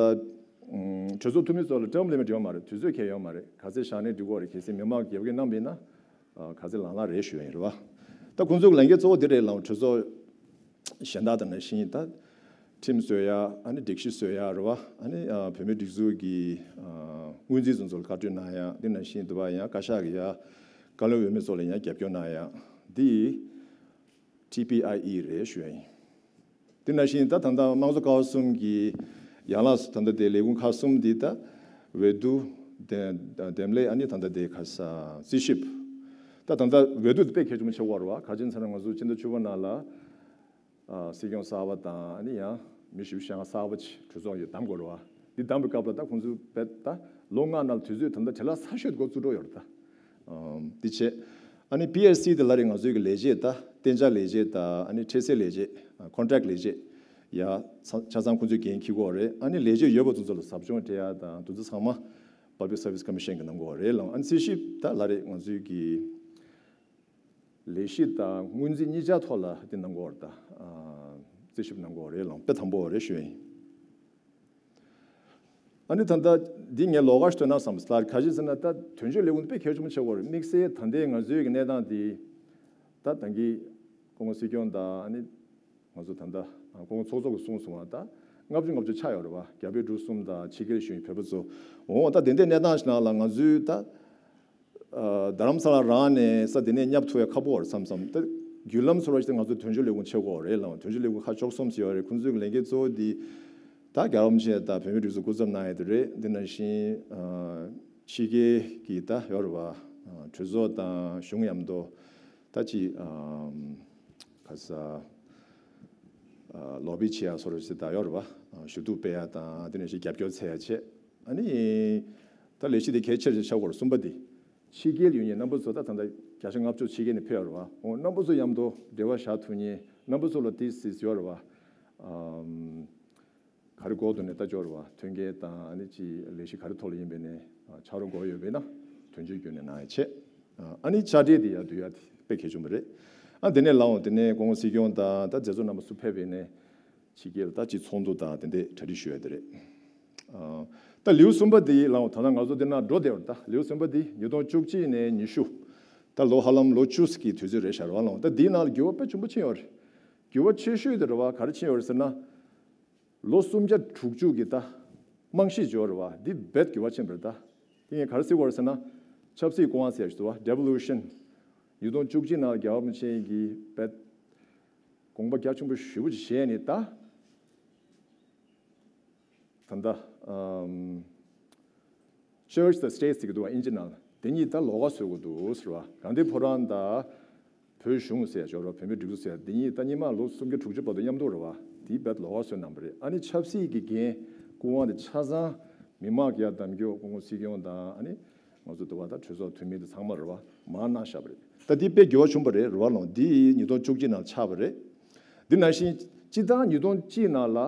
གྲོས་ཚོགས་འཐུས་མི་ཚོ་ལ་ཊརམ་ལི་མིཊ་ཡོད་མ་རེད། དུས་ཚོད་ཁེལ་ཡོད་མ་རེད། ག་ཚད་བཞག་ནའི་འགྲིག་གི་རེད། གལ་སྲིད་མི་མང་རྒྱབ་སྐྱོར་གནང་བ་ཡིན་ན་ག་ཚད་ལངས་ལངས་རེད་ཞུ་ཡ་ཡིན་རེད་བ། ད་ཁོང་ཚོའི་ལས་འགན་གཙོ་བོ་འདི་རེད་ལ། གྲོས་ཚོགས་གཞན་དག་དང་ནང་བཞིན་ད་ཁྲིམས་བཟོ་ཡ། ཨ་ནི་སྒྲིག་གཞི་བཟོ་ཡ་རེད་བ། ཨ་ནི་བོད་མིའི་སྒྲིག་འཛུགས་ཀྱི་སྔོན་རྩིས་ཚོ་ཚོ་ལ་བཀའ་འཁྲོལ་གནང་ཡ། འདི་ནང་བཞིན་དུ་བ་ཡང་བཀའ་ཤག་གི་ཡ་བཀའ་བློན་འོས་མི་ཚོ་ལ་ཡང་རྒྱབ་སྐྱོར་གནང་ཡ། འདི་ཊི་པི་ཨའི་ཨི་རེད་ཞུ་ཡ་ཡིན། དེ་ནང་བཞིན་ད་ད་ལྟ་དམངས་གཙོ་ཀ་བ་གསུམ་གྱི་ ཡན་ལགས་སུ་ད་ལྟ་དེ་ལས་ཁུངས་ཁག་གསུམ་འདི་ད་འོས་བསྡུ། འདེམས་ལས། ཨ་ནི་ད་ལྟ་དེ་ག་ས་རྩིས་ཞིབ། ད་ད་ལྟ་འོས་བསྡུ་དེ་དཔེ་གལ་ཆེན་པོ་ཆགས་ཀྱི་ཡོད་རེད་བ། ག་རེ་ཡིན་ཟེར་ན་ང་ཚོ་ཕྱི་ཟླ་བཅུ་པ་ནང་ལ་ཨ་སྲིད་སྐྱོང་གསར་པ་དང་། ཨ་ནི་ཡང་མི་བཞི་བཅུ་ཞེ་ལྔ་གསར་པ་ཅིག་གྲོས་ཚོགས་ཀྱིས་བདམས་དགོས་རེད་བ། འདི་བདམས་པའི་སྐབས་ལ་ད་ཁོང་ཚོས་རྦད་ད་ལོ་ལྔ་ནང་ལ་དུས་ཚོད་ད་ལྟ་བྲེལ་བ་ཚ་ཤོས་འགོ་བཙུགས་འགྲོ་ཡོད་རེད་ད། ཨམ། འདི་བྱས། ཨ་ནི་པི་ཨེལ་སི་དེ་ལ་རེད། ང་ཚོའི་གི་ལས་བྱེད་ད་གཏན་འཇགས་ལས་བྱེད་ད། ཨ་ནི་འཕྲལ་སེལ་ལས་བྱེད། ཨ། ཀོན་ཊེག་ལས་བྱེད་ཡ་ཆ་ཆ་ཚང་ཁོང་ཚོས་འགན་འཁྱེར་གྱི་ཡོད་རེད། ཨ་ནི་ལས་བྱེད་ཡོད་པ་དེ་ཚོ་ལ་ཟབ་སྦྱོང་སྤྲད་ཡ་དང་དེ་ཚོ་ཚང་མ་Public Service Commission གིས་གནང་གི་ཡོད་རེད་ལགས། ཨ་ནི་རྩིས་ཞིབ་ད་ལ་རེད། ང་ཚོའི་གི་ལས་གཞི་དང་སྔོན་རྩིས་གཉིས་ཆ་ཐོག་ལ་དེ་གནང་གི་ཡོད་རེད་ད། ཨ། རྩིས་ཞིབ་གནང་གི་ཡོད་རེད་ལགས། དཔེ་དམ་པོ་ཡོད་རེད་ཞུ་ཡ་ཡིན། ཨ་ནི་ད་ལྟ་འདི་ངས་ལོགས་ཀ་ཞིག་སྟོན་ན་བསམ་སོང་། ག་རེ་ཟེར་ན་ད་དོན་གཅོད་ལས་ཁུངས་དཔེ་གལ་ཆེན་པོ་ཆགས་ཀྱི་ཡོད་རེད། དམིགས་བསལ་ད་ལྟའི་ང་ཚོའི་གི་གནས་སྟངས་འདི་ད་ད་གིན་སྐུ་ངོ་སྲིད་སྐྱོང་དང་། ཨ་ནི་ང་ཚོ་ད་ལྟ་སྐུ་ངོ་ཚོགས་གཙོ་གིས་གསུངས་སོང་བ། ད་ལྔ་བཅུ་ལྔ་བཅུ་ཆགས་ཡོད་རེད་བ། རྒྱ་བལ་འབྲུག་གསུམ་དང་ཕྱི་རྒྱལ་གཞུང་བོད་པ་ཚོ། འོ་ད་དེ་འདྲའི་གནས་སྟངས་ཤིག་ནང་ལ་ང་ཚོའི་ད་ཨ། རྡ་རམ་ས་ལ་རང་ནས་ས་དེ་ནས་བསྙབ་ཐུབ་ཡ་ཁག་པོ་རེད་བསམ་བསམ། ད་བརྒྱུད་ལམ་བཟོ་འདྲ་ཞིག་ད་ང་ཚོ་དོན་གཅོད་ལས་ཁུངས་ཆགས་ཀྱི་ཡོད་རེད་ལགས། དོན་གཅོད་ལས་ཁུངས་ཁག་བཅུ་གསུམ་ཞིག་ཡོད་རེད། ཁོང་ཚོའི་ལས་འགན་གཙོ་བོ་འདི་ད་རྒྱལ་བ་རིན་པོ་ཆེ་དང་བོད་མིའི་སྒྲིག་འཛུགས་སྐུ་ཚབ་གནང་ཡ་དེ་རེད། འདི་ནང་བཞིན་ཨ། ཕྱི་རྒྱལ་གྱི་ད་ཡོད་རེད་བ། ཨ། གྲོས་ཚོགས་དང་གཞུང་མཉམ་དུ་ད་ཅིག་ཨ། ག་ས་ཨ། ལོ་བི་བྱེད་ཡ་བཟོ་འདྲ་ཞིག་ད་ཡོད་རེད་བ། ཨ། ཞུ་གཏུག་སྤེལ་ཡ་དང་དེ་ནང་བཞིན་རྒྱབ་སྐྱོར་འཚོལ་ཡ་བྱས། ཨ་ནི་ད་ལས་གཞི་དེ་གལ་ཆེ་ཆེ་ཆགས་ཀྱི་ཡོད་རེད། གསུམ་པ་དེ་ཕྱི་རྒྱལ་ཡོད་མཁན་རྣམ་པ་ཚོ་ད་ད་ལྟ་བརྒྱ་ཆ་ལྔ་བཅུ་ཕྱི་རྒྱལ་ནས་ཕེབས་ཡོད་རེད་བ། འོ་རྣམ་པ་ཚོ་མཉམ་དུ་འབྲེལ་བ་བཞག་ཐུབ་མཁན་རྣམ་པ་ཚོ་ལ་ཏོག་ཙམ་ཡོད་རེད་བ། ཨམ། ག་རེ་འགོ་ཐོག་ནས་ལྟ་སྐྱོར་བ། མཐུན་རྐྱེན་དང་། ཨ་ནི་ཅིག་ལས་གཞི་ག་རེ་ཐོག་ལ་ཡིན་པ་ནས་ཕྱག་རོགས་དགོས་ཡོད་པ་ཡིན་ན་དོན་གཅོད་བརྒྱུད་ནས་གནང་ཡ་བྱས། ཨ་ནི་དཔྱ་ཁྲལ་དེ་ཡར་བསྡུ་ཡ་དེ་དཔེ་གལ་ཆེན་པོ་རེད། ཨ། དེ་ནས་ལགས་འོང་དེ་ནས་སྐུ་ངོ་སྲིད་སྐྱོང་དང་ད་མཛད་གཙོ་རྣམ་པ་ཚོ་ཕེབས་པ་ཡིན་ནའི་ཕྱི་རྒྱལ་ལ་ད་ཅིག་ཚོགས་འདུ་དང་དེ་འདྲའི་གྲ་སྒྲིག་ཞུ་ཡ་དེ་རེད། ཨ། ད་ལེའུ་གསུམ་པ་དེ་ལགས་འོང་ད་ལྟ་ང་ཚོ་དེ་ནང་འགྲོ་བསྡད་ཡོད་རེད། ད་ལེའུ་གསུམ་པ་དེ་ཉིས་སྟོང་བཅུ་གཅིག་ནས་ཉི་ཤུ། ད་ལོ་ཧ་ལམ་ལོ་བཅུ་ཙམ་གྱི་དུས་ཚོད་རེད་ཤག་རེད་བ་ལགས་འོང་། ད་འདིའི་ནང་ལ་འགྱུར་བ་དཔེ་ཆེན་པོ་ཕྱིན་ཡོད་རེད། འགྱུར་བ་ཆེ་ཤོས་དེ་རེད་བ། ག་རེ་ཕྱིན་ཡོད་རེད་ཟེར་ན། ལོ་སུམ་བརྒྱ་དྲུག་ཅུ་གི་ད་རྨང་གཞི་འབྱོར་བ་འདི་རྦད་འགྱུར་བ་ཕྱིན་པ་རེད་ད། དེ་ངས་ག་རེ་ཟེར་དགོས་རེད་ཟེར་ན། ཆབ་སྲིད་སྐུ་དབང་ཟེར་ཡ་ཞིག་འདུག་བ། Devolution། ཉིས་སྟོང་བཅུ་གཅིག་ནང་རྒྱལ་བ་རིན་པོ་ཆེ་གིས་རྦད་དགོངས་པ་རྒྱ་ཆེན་པོ་ཞེ་པོ་ཅིག་བཞེས་ནས་ད། ད་ལྟ་ཨམ། Church དང་State ཟེར་གྱི་འདུག་བ། དབྱིན་ཇི་ནང་ལ། དེ་གཉིས་ད་ལོགས་ཀ་བཟོ་དགོས་འདུག་ཟེར་བ། གྷན་དྷི་ཕོ་རམ་དང་བོད་གཞུང་ཟེར་ཡ་འབྱོར་བ། བོད་མིའི་སྒྲིག་འཛུགས་ཟེར་ཡ་དེ་གཉིས་ད་སྔོན་མ་ལོ་སུམ་བརྒྱ་དྲུག་ཅུ་བར་དུ་མཉམ་དུ་རེད་བ། དེའི་རྦད་ལོགས་ཀ་བཟོས་གནང་བ་རེད། ཨ་ནི་ཆབ་སྲིད་ཀྱི་འགན་སྐུ་དབང་དེ་ཆ་ཚང་མི་མང་གིས་ཡར་བདམས་རྒྱུ་སྐུ་ངོ་སྲིད་སྐྱོང་དང་། ཨ་ནི་ང་ཚོ་འདི་བ་ད་གྲོས་ཚོགས་འཐུས་མི་དེ་ཚང་མ་རེད་བ། མར་གནང་བཞག་པ་རེད། ད་འདི་དཔེ་འགྱུར་བ་བྱུང་བ་རེད་རེད་བ་ལགས་འོང་། འདི་ཉིས་སྟོང་བཅུ་གཅིག་ནང་ཆགས་པ་རེད། འདི་ནང་བཞིན་སྤྱིར་བཏང་ཉིས་སྟོང་གཅིག་ནང་ལ་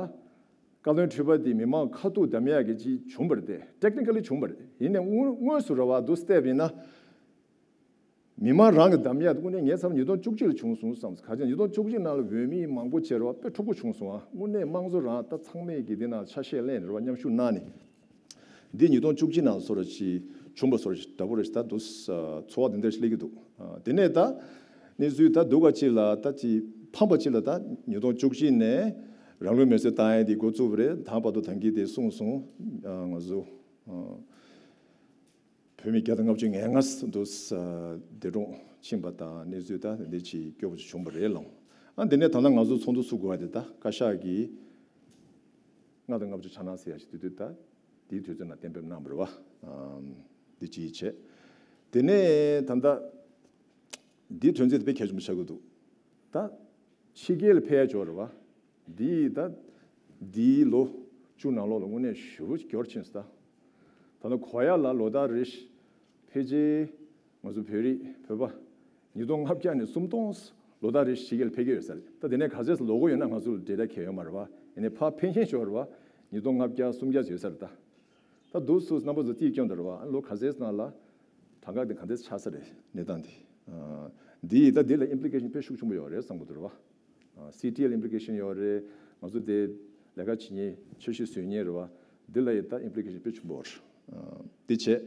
བཀའ་བློན་ཁྲི་པ་འདི་མི་མང་ཁ་ཐུག་བདམས་ཡག་གི་ཅིག་བྱུང་བ་རེད་དེ། Technically བྱུང་བ་རེད། ཡིན་ནའི་དངོས་དངོས་སུ་རེད་བ། འདུག་བལྟས་པ་ཡིན་ན། མི་མང་རང་གིས་བདམས་ཡག་དེ་དངོས་གནས་ངས་བསམ་ཉིས་སྟོང་བཅུ་གཅིག་ལ་བྱུང་སོང་བསམ། ག་ཅི་ཉིས་སྟོང་བཅུ་གཅིག་ནང་ལ་འོས་མི་མང་པོ་བྱས་རེད་བ། དཔེ་འཁྲུག་པོ་བྱུང་སོང་ཨ། དངོས་གནས་དམངས་གཙོ་རང་ད་ཚང་མས་ཀྱིས་འདི་ནང་ཆ་ཤས་ལེན་རེད་བ། མཉམ་ཞུགས་གནང་ནས། འདི་ཉིས་སྟོང་བཅུ་གཅིག་ནང་བཟོ་འདྲ་ཞིག་བྱུང་བ་བཟོ་འདྲ་ཞིག་འདྲ་པོ་རེད་ཞིག་ད་འདུག་ཚོར་བ་འདི་འདྲ་ཞིག་སླེབས་ཀྱི་འདུག་དེ་ནས་ད་གནས་ཚུལ་ད་སྡུག་ག་ཅིག་ལ་ད་ཅིག་ཕངས་པ་ཅིག་ལ། ད་ཉིས་སྟོང་བཅུ་གཅིག་ནས་རང་ལུས་མེར་སྲེག་བཏང་ཡས་འདི་འགོ་བཙུགས་པ་རེད། ད་བར་དུ་ད་གིན་དེ་གསུངས་སོང་། ང་ཚོ་བོད་མི་བརྒྱ་དང་ལྔ་བཅུ་ང་ལྔ་འདུག་འདས་གྲོངས་ཕྱིན་པ་དང་གནས་ཚུལ་ད་འདི་ཅིག་སྐྱོ་པོ་ཅིག་བྱུང་བ་རེད་ལགས། ཨ་འདི་ནས་ད་ལྟ་ང་ཚོ་ཚོགས་འདུ་ཚུགས་དགོས་པ་དེ་ད་བཀའ་ཤག་གིས་ལྔ་དང་ལྔ་བཅུ་ཆ་ནང་ཟེར་ཡ་ཞིག་དེ་དུས་ད་དེའི་དུས་ཚོད་ནང་གཏན་འབེབས་གནང་བ་རེད་བ། ཨམ། འདི་གཅིག་བྱས། དེ་ནས་ད་ལྟ་འདིའི་དོན་ཚན་དེ་དཔེ་གལ་ཆེན་པོ་ཆགས་ཀྱི་འདུག་ད་ཕྱི་རྒྱལ་ལ་ཕེབས་ཡ་འབྱོར་བ་འདི་ད་འདིའི་ལོ་བཅུ་ནང་ལོགས་ལ་དངོས་གནས་ཞེ་པོ་འགྱུར་བ་ཕྱིན་སོང་ད། ད་ལྟ་གོ་ཡ་ལ་ལོ་ལྟར་རེ་བཞིན་ཕལ་ཆེར་ང་ཚོ་བོད་རིགས་བོད་པ་ཉིས་སྟོང་ལྔ་བརྒྱ་ནས་སུམ་སྟོང་ལོ་ལྟར་རེ་བཞིན་ཕྱི་རྒྱལ་ཕེབས་ཀྱི་ཡོད་ས་རེད། ད་དེ་ནས་ག་ཚོད་ལོག་གི་ཡོད་ན་ང་ཚོ་ལ་འབྲེལ་བ་གང་ཡང་ཡོད་མ་རེད་བ། ཡིན་ནའི་ཕར་ཕེབས་མཁན་ཤོར་བ་ཉིས་སྟོང་ལྔ་བརྒྱ་སུམ་བརྒྱ་ཡོད་ས་རེད་ད། ད་འདུག་སུ་རྣམ་པ་ཚོ་རྩིས་སྐྱོན་དུ་རེད་བ། ལོ་ག་ཚོད་ནང་ལ་གྲངས་ཀ་དེ་ག་འདྲས་ཆགས་ས་རེད་གནས་སྟངས་དེ། འདི་ཡིས་ད་འདི་ལ་ཨིམ་པི་ལི་ཀེ་ཤན་དཔེ་ཤུགས་ཆེན་པོ་ཡོད་རེད་བསམ་གྱི་འདུག་རེད་བ། སི་ཊི་ལ་ཨིམ་པི་ལི་ཀེ་ཤན་ཡོད་རེད། ང་ཚོ་དེ་ལས་ཀ་བྱེད་མཁན་འཆར་གཞི་བཟོ་མཁན་རེད་བ། འདི་ལ་ཡི་ད་ཨིམ་པི་ལི་ཀེ་ཤན་དཔེ་ཆེན་པོ་རེད། འདི་བྱས།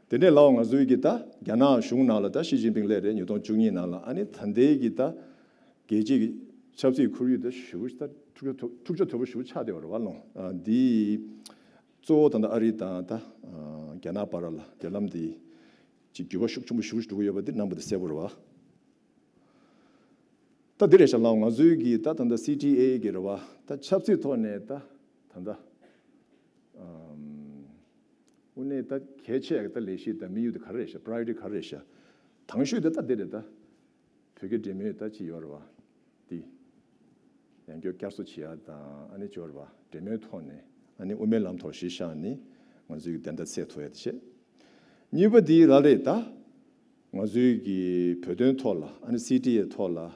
དེ་ནས་ལའོ་ང་ཚོའི་གི་ད་རྒྱ་ནག་གཞུང་ནང་ལ་ད་ཞི་ཅིན་ཕིང་སླེབས་རེད། ཉིས་སྟོང་བཅུ་གཉིས་ནང་ལ། ཨ་ནི་ད་ལྟའི་གི་ད་རྒྱལ་སྤྱིའི་གི་ཆབ་སྲིད་ཁོར་ཡུག་ད་ཞེ་པོ་ད་འཁྲུག་ཆ་དོད་འཁྲུག་ཆ་དོད་པོ་ཞེ་པོ་ཆགས་བསྡད་པ་རེད་བ་ལོ། འདི་གཙོ་བོ་ད་ལྟ་ཨ་རི་དང་ད་རྒྱ་ནག་བར་ལ་འབྲེལ་ལམ་འདི་ཅིག་འགྱུར་བ་ཤུགས་ཆེན་པོ་ཞེ་པོ་ཞིག་འགྲོ་གི་ཡོད་པ་འདི་རྣམ་པ་འདི་གསལ་པོ་རེད་བ། ད་འདི་རེད་ཤག་ལའོ་ང་ཚོའི་གི་ད་ད་ལྟ་སི་ཊི་ཨེ་གི་རེད་བ། ད་ཆབ་སྲིད་ཐོག་ནས་ད་ད་ལྟ་ དངོས་གནས་ད་གལ་ཆེ་ཡག་ད་ལས་གཞི་དང་དམིགས་ཡུལ་དེ་ག་རེ་རེད་ཤག priority ག་རེ་རེད་ཤག་དང་ཤོས་དེ་ད་དེ་རེད་ད། བོད་སྐད་འགྲེམས་སྟོན་ད་ཅི་ཡོད་རེད་བ། དེ་ཡང་བསྐྱར་བསྐྱར་གསོ་བྱེད་ཡག་དང་ཨ་ནི་ཅི་ཡོད་རེད་བ། འགྲེམས་སྟོན་ཐོག་ནས་ཨ་ནི་དབུ་མའི་ལམ་ཐོག་གཞི་བཞག་ནས་ང་ཚོའི་བདེན་མཐའ་གསལ་ཐུབ་ཡག་དེ་བྱས། གཉིས་པ་དེ་ལ་རེད་ད། ང་ཚོའི་གི་བོད་དོན་ཐོག་ལ་ཨ་ནི་སི་ཊི་ཨེ་ཐོག་ལ།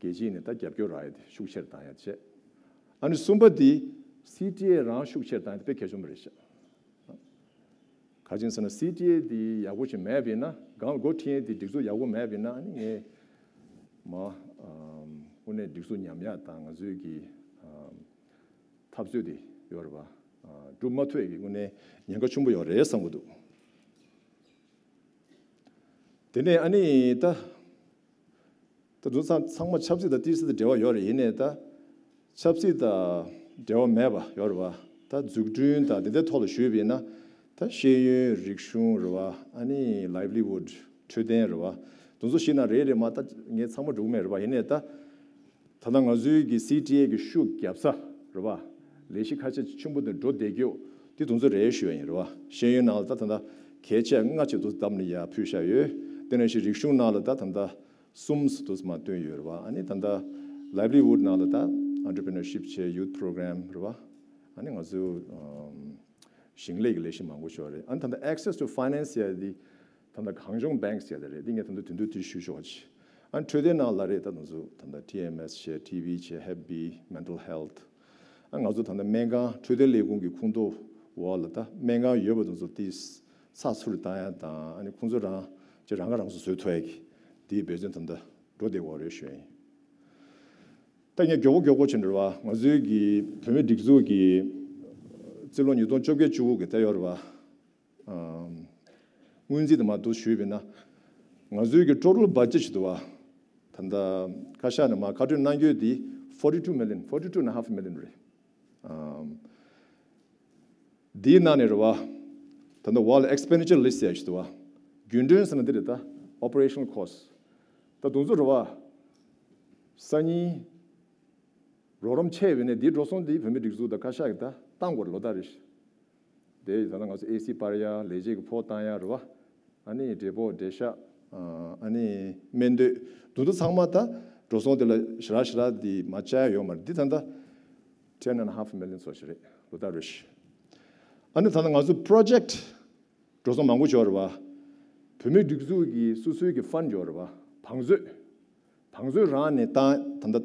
རྒྱལ་སྤྱིའི་ནས་ད་རྒྱབ་སྐྱོར་རག་ཡ་དེ་ཤུགས་ཆེར་བཏང་ཡ་བྱས། ཨ་ནི་གསུམ་པ་དེ་སི་ཊི་ཨེ་རང་ཤུགས་ཆེར་བཏང་ཡ་དེ་དཔེ་གལ་ཆེན་པོ་རེད་ཤག་ག་ཅིག་ཟེར་ན་སི་ཊི་ཨེ་དེ་ཡག་པོ་ཞིག་མེད་པ་ཡིན་ན་སྒང་ལ་འགོ་ཁྲིད་ཡ་དེ་སྒྲིག་འཛུགས་ཡག་པོ་མེད་པ་ཡིན་ན་ཨ་ནི་ངས་མ་དངོས་གནས་སྒྲིག་འཛུགས་ཉམས་ཡག་དང་ང་ཚོའི་གི་འཐབ་རྩོད་དེ་ཡོད་རེད་པ། སྒྲུབ་མ་ཐུབ་ཡ་གི་དངོས་གནས་ཉེན་ཁ་ཆེན་པོ་ཡོད་རེད་བསམ་གི་འདུག་དེ་ནས་ཨ་ནི་ད། ད་དུང་ཚང་ཚང་མ་ཆབ་སྲིད་དང་ཏིས་དང་འབྲེལ་བ་ཡོད་རེད། ཡིན་ནའི་ད་ཆབ་སྲིད་དང་འབྲེལ་བ་མེད་པ་ཡོད་རེད་བ། ད་འཛུགས་སྐྲུན་དང་དེ་འདྲའི་ཐོག་ལ་ཞུས་པ་ཡིན་ན་ད་ཤེས་ཡོན་རིག་གཞུང་རེད་བ། ཨ་ནི་livelihood འཕྲོད་བསྟེན་རེད་བ། དེ་ཚོ་ཤེས་ན་རེད་རེད་མ་ད་ངས་ཚང་མ་འགྲོ་གི་མེད་རེད་བ། ཡིན་ནའི་ད་ད་ལྟ་ང་ཚོའི་གི་སི་ཊི་ཨེ་གི་ཤུགས་རྒྱབ་ས་རེད་བ། ལས་གཞི་ཁ་ཤས་ཆེན་པོ་དེ་འགྲོ་བསྡད་རྒྱུ་དེ་དེ་ཚོ་རེད་ཞུ་ཡ་ཡིན་རེད་བ། ཤེས་ཡོན་ནང་ལ་ད་ད་ལྟ་གལ་ཆེ་ལྔ་ཅིག་དུ་བདམས་ནས་ཡར་ཕུལ་བཞག་ཡོད། དེ་ནང་བཞིན་རིག་གཞུང་ནང་ལ་ད་ད་ལྟ་གསུམ་དུ་མ་བཏོན་ཡོད་རེད་བ། ཨ་ནི་ད་ལྟ་livelihood ནང་ལ་ད་entrepreneurship བྱས། youth program རེད་བ། ཨ་ནི་ང་ཚོའི་ཨམ་ཞིང་ལས་ཀྱི་ལས་གཞི་མང་པོ་ཞིག་རེད། ཨ་ནི་ད་ལྟ་access to finance ཡ་དེ་ད་ལྟ་གངས་ལྗོངས་banks ཡ་དེ་རེད། འདི་ངས་ད་ལྟ་དུས་ཚོད་དེ་ཞུ་ཆོག་ཅིག་ཨ་ནི་འཕྲོད་བསྟེན་ནང་ལ་རེད། ད་ང་ཚོ་ད་ལྟ་ཊི་ཨེམ་ཨེས་བྱས། ཊི་བི་བྱས། ཧེབ་བི། mental health ཨ་ང་ཚོ་ད་ལྟ་སྨན་ཁང་འཕྲོད་བསྟེན་ལས་ཁུངས་ཀྱི་ཁོངས་གཏོགས་འོག་ལ་ད་སྨན་ཁང་ཡོད་པ་དེ་ཚོ་དེ་ཚགས་ཚུད་བཏང་ཡ་དང་། ཨ་ནི་ཁོང་ཚོ་རང་ཅིག་རང་ཁ་རང་གསོ་བཟོ་ཐུབ་ཡ་གི་དེའི་འབད་བརྩོན་ད་ལྟ་འགྲོ་བསྡད་ཡོད་རེད་ཞུ་ཡ་ཡིན། ད་ངས་མགྱོགས་པོ་མགྱོགས་པོ་བྱས་ནས་རེད་བ། ང་ཚོའི་གི་བོད་མིའི་སྒྲིག་འཛུགས་ཀྱི་རྩིས་ལོ་ཉིས་སྟོང་བཅོ་བརྒྱད་བཅུ་དགུ་གི་ད་ཡོད་རེད་བ། ཨམ། སྔོན་རྩིས་དེ་མར་འདུག་ཞུས་པ་ཡིན་ན། ང་ཚོའི་གི་total budget ཞིག་འདུག་བ། ད་ལྟ་བཀའ་ཤག་ནས་མར་བཀའ་འཁྲོལ་གནང་རྒྱུ་དེ་forty two million, forty two and a half million རེད། ཨམ། དེའི་ནང་ནས་རེད་བ། ད་ལྟ་འོག་ལ་expenditure list ཟེར་ཡ་ཞིག་འདུག་བ། རྒྱུན་གྲོན་ཟེར་ན་འདི་རེད་ད། operational cost ད་དུང་ཚོ་རེད་བ། སང་ཉིན་རོགས་རམ་ཆད་པ་ཡིན་ནའི་འདིའི་འགྲོ་སོང་འདི་བོད་མིའི་སྒྲིག་འཛུགས་དང་བཀའ་ཤག་གིས་ད་བཏང་དགོས་རེད། ལོ་ལྟར་རེ་བཞིན། དེ་ད་ལྟ་ང་ཚོ་ཨེ་སི་སྤར་ཡ། ལས་བྱེད་ཀྱི་ཕོགས་བཏང་ཡ་རེད་བ། ཨ་ནི་བགྲེས་པོ་བགྲེས་ཤག་ཨ་ནི་སྨན་དོད་དེ་ཚོ་ཚང་མ་ད་འགྲོ་སོང་དེ་ལ་ཞེ་དྲག་ཞེ་དྲག་འདི་མར་བཅག་ཡ་ཡོད་མ་རེད། འདི་ད་ལྟ་ten and a half million ཙམ་ཞིག་རེད། ལོ་ལྟར་རེ་བཞིན། ཨ་ནི་ད་ལྟ་ང་ཚོ་project འགྲོ་སོང་མང་པོ་ཡོད་རེད་བ། བོད་མིའི་སྒྲིག་འཛུགས་ཀྱི་སོ་སོའི་གི་fund ཡོད་རེད་བ། བང་མཛོད། བང་མཛོད་རང་ནས་བཏང་ད་ལྟ་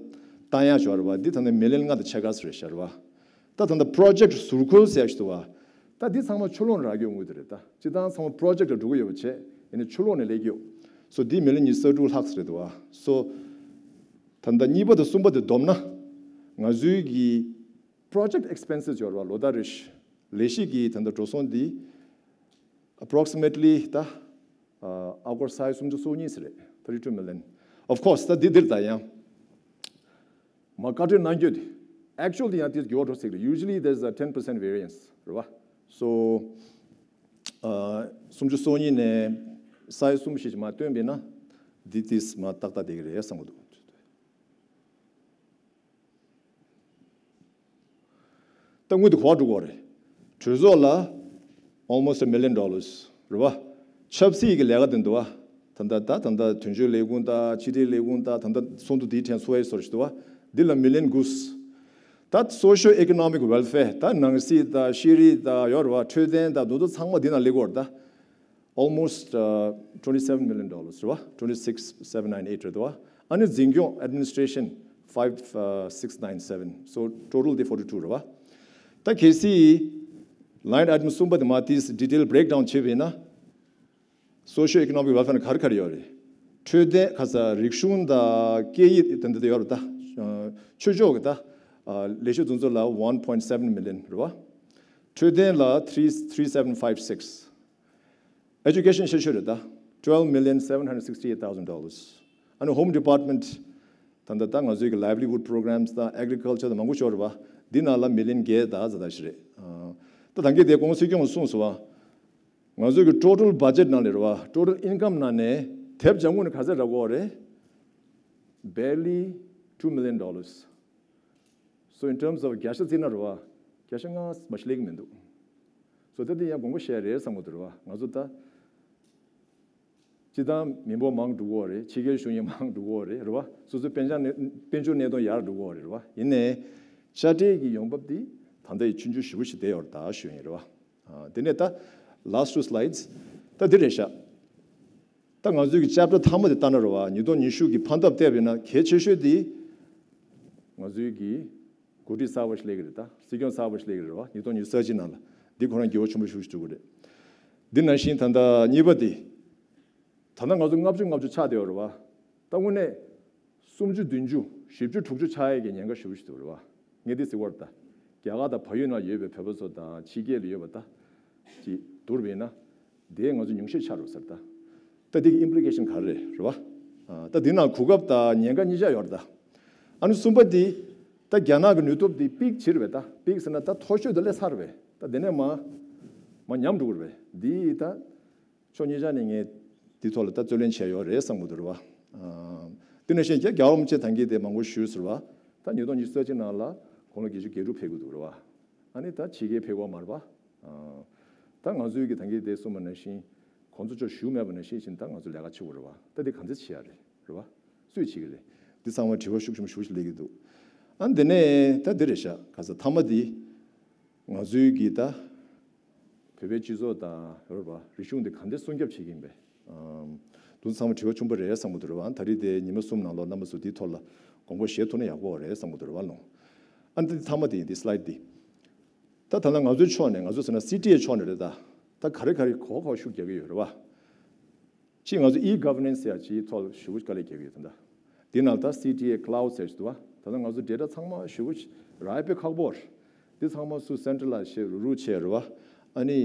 བཏང་ཡ་ཡོད་རེད་བ། འདི་ད་ལྟ་million ལྔ་དང་ཕྱེད་ཀ་ཙམ་རེད་ཤག་རེད་བ། ད་ད་ལྟ་project ཟུར་བཀོལ་ཟེར་ཡ་ཞིག་འདུག་བ། ད་འདི་ཚང་མ་ཕྱོགས་ལྷུང་རག་རྒྱུ་དངུལ་དེ་རེད། ད་སྤྱིར་བཏང་ཚང་མ་project ལ་འགྲོ་གི་ཡོད་པ་བྱས། ཡིན་ནའི་ཕྱོགས་ལྷུང་ནས་སླེབས་ཀྱི་ཡོད། སོ་འདི་million ཉི་ཤུ་རྩ་དྲུག་ལྷག་ཙམ་རེད་འདུག་བ། སོ་ད་ལྟ་གཉིས་པ་དང་གསུམ་པ་དེ་བསྡོམས་ན་ང་ཚོའི་གི་project expenses ཡོད་རེད་བ། ལོ་ལྟར་རེ་བཞིན་ལས་གཞི་གི་ད་ལྟ་འགྲོ་སོང་འདི་approximately ད་ཨ་ཨ་སྒོར་ས་ཡ་སུམ་ཅུ་སོ་གཉིས་ཙམ་རེད། thirty two million. Of course ད་འདི་འདིར་ད་ཡང་མ་བཀའ་འཁྲོལ་གནང་རྒྱུ་དེ་actual དེ་ཡང་དེ་འགྱུར་བ་འགྲོ་སྲིད་རེད། Usually there's a ten percent variance རེད་བ། So ཨ་སུམ་ཅུ་སོ་གཉིས་ནས་ས་ཡ་གསུམ་བཞི་ཅིག་མར་བཏོན་པས་ན་འདི་དེས་མར་ཏག་ཏག་བསྡད་ཀྱི་རེད་བསམ་གྱི་འདུག་ད་དངུལ་དེ་ག་པར་འགྲོ་གི་ཡོད་རེད། གྲོས་ཚོགས་ལ་almost a million dollars རེད་བ། ཆབ་སྲིད་ཀྱི་ལས་ཀ་དེ་འདུག་བ། ད་ལྟ་ད་ད་ལྟ་དོན་གཅོད་ལས་ཁུངས་དང་ཕྱི་དྲིལ་ལས་ཁུངས་དང་། ད་ལྟ་ཚོགས་འདུ་འདིའི་ཐད་འཚོགས་ཡས་སོགས་ཞིག་འདུག་བ། འདི་ལ་million དགུ། ད་social economic welfare ད་ནང་སྲིད་དང་ཤེས་རིག་དང་ཡོད་རེད་བ། འཕྲོད་བསྟེན་དང་དེ་ཚོ་ཚང་མ་འདི་ནང་སླེབས་ཀྱི་ཡོད་རེད་ད། Almost uh, twenty seven million dollars རེད་བ། twenty six seven nine eight རེད་བ། ཨ་ནི་འཛིན་སྐྱོང་administration five uh, six nine seven. So total དེ་forty two རེད་བ། ད་གལ་སྲིད་line item གསུམ་པ་དེ་མར་དེ་detail breakdown བྱས་པ་ཡིན་ན། social economic welfare ནང་ག་རེ་ག་རེ་ཡོད་རེད། འཕྲོད་བསྟེན་ཁ་ས་རིག་གཞུང་དང་སྐད་ཡིག་དེ་འདི་ཡོད་རེད་ད། ཆོས་ཕྱོགས་ཀྱི་ད་ལས་བྱེད་དེ་ཚོ་ལ་one point seven million རེད་བ། འཕྲོད་བསྟེན་ལ་three three seven five six Education ཤེས་ཤོས་རེད་ད། twelve million seven hundred sixty eight thousand dollars. ཨ་ནི་Home Department ད་ལྟ་ད་ང་ཚོའི་གི་livelihood programs དང་agriculture དང་མང་པོ་ཤོར་རེད་བ། འདི་ནང་ལ་million བརྒྱད་དང་ཙམ་ཞིག་རེད། ད་ད་གིན་དེ་སྐུ་ངོ་སྲིད་སྐྱོང་གསུངས་སོང་བ། ང་ཚོའི་གི་total budget ནང་ལས་རེད་བ། total income ནང་ནས་དེབ་ལྗང་གུ་ནས་ག་ཚད་རག་གི་ཡོད་རེད། Barely two million dollars. So in terms of བརྒྱ་ཆ་བརྩིས་ན་རེད་བ། བརྒྱ་ཆ་ལྔ་མ་ཞིག་སླེབས་ཀྱི་མི་འདུག་སོ་ད་དེ་ཡང་དགོངས་པ་བཞེས་རེད་བསམ་གྱི་འདུག་རེད་བ། ང་ཚོ་ད་སྤྱི་བཏང་མི་འབོར་མང་འགྲོ་གི་ཡོད་རེད། ཕྱི་རྒྱལ་བཞུགས་མཁན་མང་འགྲོ་གི་ཡོད་རེད། རེད་བ། སོ་སོའི་དཔལ་འབྱོར་གནས་དཔལ་འབྱོར་གནས་སྟངས་ཡར་འགྲོ་གི་ཡོད་རེད། རེད་བ། ཡིན་ནའི་དཔྱ་ཁྲལ་གྱི་ཡོང་འབབ་དེ་ད་ལྟ་ཡི་ཆུང་ཆུང་ཞེ་པོ་ཞིག་བསྡད་ཡོད་རེད་ད་ཞུ་ཡིན། རེད་བ། ཨ། དེ་ནས་ད་last two slides ད་འདི་རེད་ཤག་ད་ང་ཚོའི་གི་chapter མཐའ་མ་དེ་ལྟ་ན་རེད་བ། ཉིས་སྟོང་ཉི་ཤུ་གི་ཕན་ཐབས་བལྟས་པ་ཡིན་ན་གལ་ཆེ་ཤོས་དེ་ང་ཚོའི་གི་འགོ་ཁྲིད་གསར་པ་ཞིག་སླེབས་ཀྱི་རེད། ད་སྲིད་སྐྱོང་གསར་པ་ཞིག་སླེབས་ཀྱི་རེད་བ། ཉིས་སྟོང་ཉི་ཤུ་རྩ་གཅིག་ནང་ལ་འདི་ཁོ་རང་འགྱུར་བ་ཆེན་པོ་ཞིག་འགྲོ་གི་རེད། འདི་ནང་བཞིན་ད་ལྟ་གཉིས་པ་དེ་ད་ལྟ་ང་ཚོ་ལྔ་བཅུ་ལྔ་བཅུ་ཆགས་བསྡད་ཡོད་རེད་བ། ད་དངོས་གནས་སུམ་ཅུ་བདུན་ཅུ་བཞི་བཅུ་དྲུག་ཅུ་ཆགས་ཡས་ཀྱི་ཉེན་ཁ་ཞེ་པོ་ཞིག་འདུག་རེད་བ། ངས་འདི་ཟེར་བ་རེད་ད། རྒྱ་གར་དང་བལ་ཡུལ་ནང་ཡོད་པའི་བོད་པ་ཚོ་དང་ཕྱི་རྒྱལ་ལ་ཡོད་པ་ད་ཅིག་བསྡུར་བས་ན། དེ་ང་ཚོ་ཉུང་ཤས་ཆགས་འགྲོ་ས་རེད་ད། ད་དེ་གི་implication ག་རེ་རེད། རེད་བ། ཨ། ད་དེ་ནང་གོ་སྐབས་དང་ཉེན་ཁ་གཉིས་ཆ་ཡོད་རེད་ད། ཨ་ནི་གསུམ་པ་དེ་ད་རྒྱ་ནག་གི་ནུས་སྟོབས་དེ་peak ཕྱིར་བས་ད། peak ཟེར་ན་ད་མཐོ་ཤོས་དེ་སླེབས་ཚར་བས། ད་དེ་ནས་མར་མར་ཉམས་འགྲོ་གི་རེད་བས། འདི་ད་ཕྱོགས་གཉིས་ཆ་ནས་ངས་འདི་ཐོག་ལ་ད་རྩོད་ལེན་བྱས་ཡོད་རེད་བསམ་གྱི་འདུག་རེད་བ། ཨ། དེ་ནང་བཞིན་རྒྱལ་བ་རིན་པོ་ཆེ་ད་གིན་དེ་མང་པོ་ཞུས་ཟེར་བ། ད་ཉིས་སྟོང་ཉི་ཤུ་རྩ་གཅིག་ནང་ལ་དགུང་ལོ་བརྒྱད་ཅུ་གྱ་དྲུག་ཕེབས་ཀྱི་འདུག་རེད་བ། ཨ་ནི་ད་ཕྱི་རྒྱལ་ཕེབས་ཀྱི་ཡོད་མ་རེད་བ། ཨ། ད་ང་ཚོའི་གི་ད་གིན་དེ་གསུངས་པ་ནང་བཞིན་གོང་ས་མཆོག་བཞུགས་མེད་པ་ནང་བཞིན་བཞིན་ད་ང་ཚོ་ལས་ཀ་བྱེད་དགོས་རེད་བ། ད་དེ་གང་ཚེ་བྱེད་ཡ་རེད། རེད་བ། སུས་བྱེད་ཀྱི་རེད། འདི་ཚང་མ་དྲི་བ་ཤུགས་ཆེན་པོ་ཞེ་པོ་ཞིག་སླེབས་ཀྱི་འདུག་ཨ། འདི་ནས་ད་འདི་རེད་ཤག་ག་ས་མཐའ་མ་འདི་ང་ཚོའི་གི་ད་བོད་པའི་སྤྱི་ཚོགས་དང་རེད་བ། རིག་གཞུང་འདི་ག་འདྲ་སྲུང་སྐྱོབ་བྱེད་ཀྱི་ཡིན་པས། ཨམ། འདི་ཚང་མ་དྲི་བ་ཆེན་པོ་རེད་བསམ་གྱི་འདུག་རེད་བ། ད་རེས་དེ་ཉི་མ་གསུམ་ནང་ལོགས་རྣམ་པ་ཚོ་འདིའི་ཐོག་ལ་དགོངས་པ་བཞེས་ཐུབ་ན་ཡག་པོ་རེད་བསམ་གྱི་འདུག་རེད་བ་ལོ། ཨ། འདི་མཐའ་མ་དེ་ཡིན། འདི་slide འདི། ད་ད་ལྟ་ང་ཚོའི་ཕྱོགས་ནས་ང་ཚོ་ཟེར་ན་སི་ཊི་ཨེ་ཕྱོགས་ནས་རེད་ད། ད་ག་རེ་ག་རེ་གོ་གོ་ཤུགས་རྒྱག་གི་ཡོད་རེད་བ། གཅིག་ང་ཚོ་e-governance ཟེར་ཡ་ཅིག་ཐོག་ཞེ་པོ་དཀའ་ལས་རྒྱག་གི་ཡོད་ད། འདི་ནང་ད་སི་ཊི་ཨེ་cloud ཟེར་ཞིག་འདུག་བ། ད་ལྟ་ང་ཚོ་data ཚང་མ་ཞེ་པོ་རག་ཡ་དཔེ་ཁག་པོ་རེད། འདི་ཚང་མ་སུ་centralize བྱས་རུ་རུ་བྱས་རེད་བ། ཨ་ནི་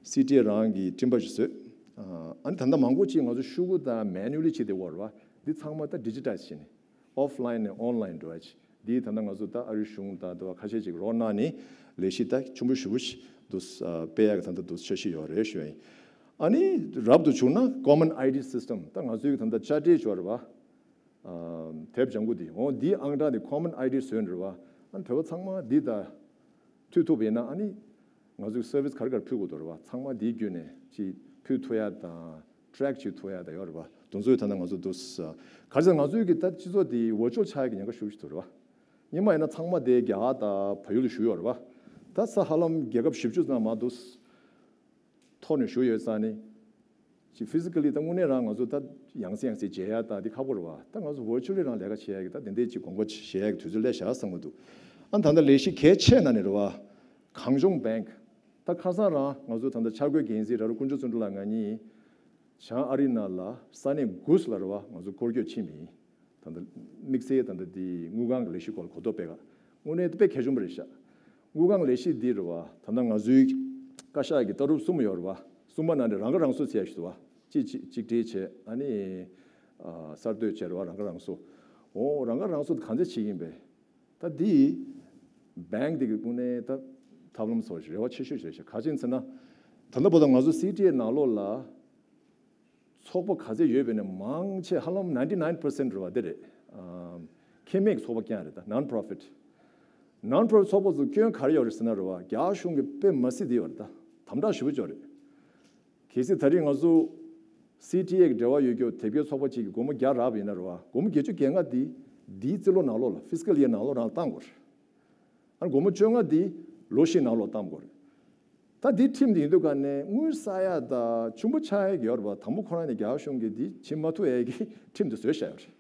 སི་ཊི་ཨེ་རང་གི་སྤྲིན་པ་ཞིག་བཟོས། ཨ་ནི་ད་ལྟ་མང་པོ་ཅིག་ང་ཚོ་ཤོག་གུ་དང་manually བྱེད་བསྡད་ཡོད་རེད་བ། འདི་ཚང་མ་ད་digitize བྱས་ནས། offline ནས་online འགྲོ་ཡ་ཅིག་འདི་ད་ལྟ་ང་ཚོ་ད་ཨ་རིའི་གཞུང་དང་འདི་བ་ཁ་ཤས་ཅིག་རོགས་གནང་ནས་ལས་གཞི་ད་ཆེན་པོ་ཞེ་པོ་ཞིག་འདུག་ཨ། སྤེལ་ཡག་གི་ད་ལྟ་འདུག་འཆར་གཞི་ཡོད་རེད་ཞུ་ཡ་ཡིན། ཨ་ནི་རབ་ཏུ་བྱུང་ན་common I D system ད་ང་ཚོའི་ད་ལྟ་དཔྱ་ཁྲལ་ཞུ་བ་རེད་བ། ཨ། དེབ་ལྗང་ཁུ་འདི་འོ་འདིའི་ཨང་གྲངས་འདི་common I D བཟོས་ནས་རེད་བ། ཨ་ནི་བོད་པ་ཚང་མ་འདི་ད་མཐུད་ཐུབ་པ་ཡིན་ན་ཨ་ནི་ང་ཚོའི་service ག་རེ་ག་རེ་ཕུལ་དགོས་འདུག་རེད་བ། ཚང་མ་འདིའི་བརྒྱུད་ནས་ཅིག་ཕུལ་ཐུབ་ཡ་དང་track བྱེད་ཐུབ་ཡ་དང་ཡོད་རེད་བ། དེ་ཚོའི་ཐད་ན་ང་ཚོ་འདུག་ག་རེ་ཟེར་ང་ཚོའི་གི་ད་སྤྱི་ཚོགས་འདི་virtual ཆགས་ཡ་གི་ཉེན་ཁ་ཞེ་པོ་ཞིག་འདུག་རེད་བ། སྔོན་མ་ཡིན་ན་ཚང་མ་དེ་རྒྱ་གར་དང་བལ་ཡུལ་ལ་བཞུགས་ཡོད་རེད་བ། ད་ས་ཧ་ལམ་རྒྱལ་ཁབ་བཞི་བཅུ་ཙམ་མར་འདུག་ཐོར་ནས་བཞུགས་ཡོད་ཙང་ནི། ཅིག་physically ད་དངོས་གནས་རང་ང་ཚོ་ད་ཡང་སེ་ཡང་སེ་མཇལ་ཡ་ད་འདི་ཁག་པོ་རེད་བ། ད་ང་ཚོ་virtually རང་ལས་ཀ་བྱེད་ཡ་གི་ད་དེ་འདྲའི་ཅིག་དགོངས་པ་བཞེས་ཡ་གི་དུས་ཚོད་སླེབས་བཞག་བསམ་གྱི་འདུག་ཨ། ད་ལྟ་ལས་གཞི་གལ་ཆེ་ན་ནི་རེད་བ། གངས་ལྗོངས་bank ད་ཁ་སང་རང་ང་ཚོ་ད་ལྟ་འཆར་འགོད་འགན་འཛིན་ར་རུ་དཀོན་མཆོག་བརྩོན་འགྲུས་ལགས་ང་གཉིས་བྱང་ཨ་རི་ནང་ལ་ས་གནས་དགུ་ལ་རེད་བ། ང་ཚོ་སྐོར་སྐྱོད་ཕྱིན་པ་ཡིན། ད་ལྟ་དམིགས་བསལ་ད་ལྟ་འདི་དངུལ་ཁང་གི་ལས་གཞི་སྐོར་ལ་གོ་རྟོགས་སྤེལ་ག་དངོས་གནས་དཔེ་གལ་ཆེན་པོ་རེད་ཤག་དངུལ་ཁང་གི་ལས་གཞི་འདི་རེད་བ། ད་ལྟ་ང་ཚོའི་བཀའ་ཤག་གི་ལྟ་གྲུབ་གསུམ་ཡོད་རེད་བ། གསུམ་པ་ནང་ནས་རང་ཁ་རང་གསོ་བྱས་ཞུ་བ། གཅིག་གཅིག་གཅིག་སྒྲིལ་བྱས། ཨ་ནི་ཨ་གསར་གཏོད་བྱས་རེད་བ། རང་ཁ་རང་གསོ། འོ་རང་ཁ་རང་གསོ་དེ་གང་འཚམ་བྱེད་ཀྱི་ཡིན་པས། ད་འདི་bank འདི་གི་དངོས་གནས་ད་ཐབས་ལམ་བཟོ་ཞིག་རེ་བ་ཆེ་ཤོས་ཞིག་རེད་ཤག་ག་ཅི་ཡིན་ཟེར་ན། ད་ལྟ་བར་དུ་ང་ཚོ་སི་ཊི་ཨེ་ནང་ལོགས་ལ། ཚོགས་པ་ག་ཚད་ཡོད་པའི་ནས་མང་ཆེ་ཧ་ལམ ninety nine percent རེད་བ། དེ་རེད། ཨམ། ཁེ་མེད་ཚོགས་པ་རྐྱང་རེད་ད། non profit། non profit ཚོགས་པ་ཚོ་སྐྱོན་ག་རེ་ཡོད་རེད་ཟེར་ན་རེད་བ། རྒྱ་གཞུང་གིས་དཔེ་མ་སྲིད་དེ་ཡོད་རེད་ད། དམ་དྲག་ཞེ་པོ་ཅིག་ཡོད་རེད། གལ་སྲིད་ད་རེས་ང་ཚོ་སི་ཊི་ཨེ་གི་འབྲེལ་བ་ཡོད་རྒྱུ་དེབ་སྐྱེལ་ཚོགས་པ་གཅིག་གིས་སྒོར་མོ་བརྒྱ་རག་པ་ཡིན་ན་རེད་བ། སྒོར་མོ་བརྒྱད་ཅུ་གྱ་ལྔ་དེ་འདིའི་རྩིས་ལོ་ནང་ལོགས་ལ་fiscal year ནང་ལོགས་རང་ལ་བཏང་དགོས་རེད། ཨ་ནི་སྒོར་མོ་བཅོ་ལྔ་འདི་ལོ་བཞི་ནང་ལོགས་བཏང་དགོས་རེད། ད་འདི་ཁྲིམས་འདི་ཡིན་དུས་ག་ནས་དངུལ་བསགས་ཡ་ད་ཆུང་པོ་ཆགས་ཡ་གི་ཡོད་རེད་པ། དང་པོ་ཁོ་རང་ནས་རྒྱ་གར་གཞུང་གིས་འདི་བྱེད་མ་ཐུབ་ཡ་གི་ཁྲིམས་འདི་བཟོས་བཞག་ཡོད་རེད།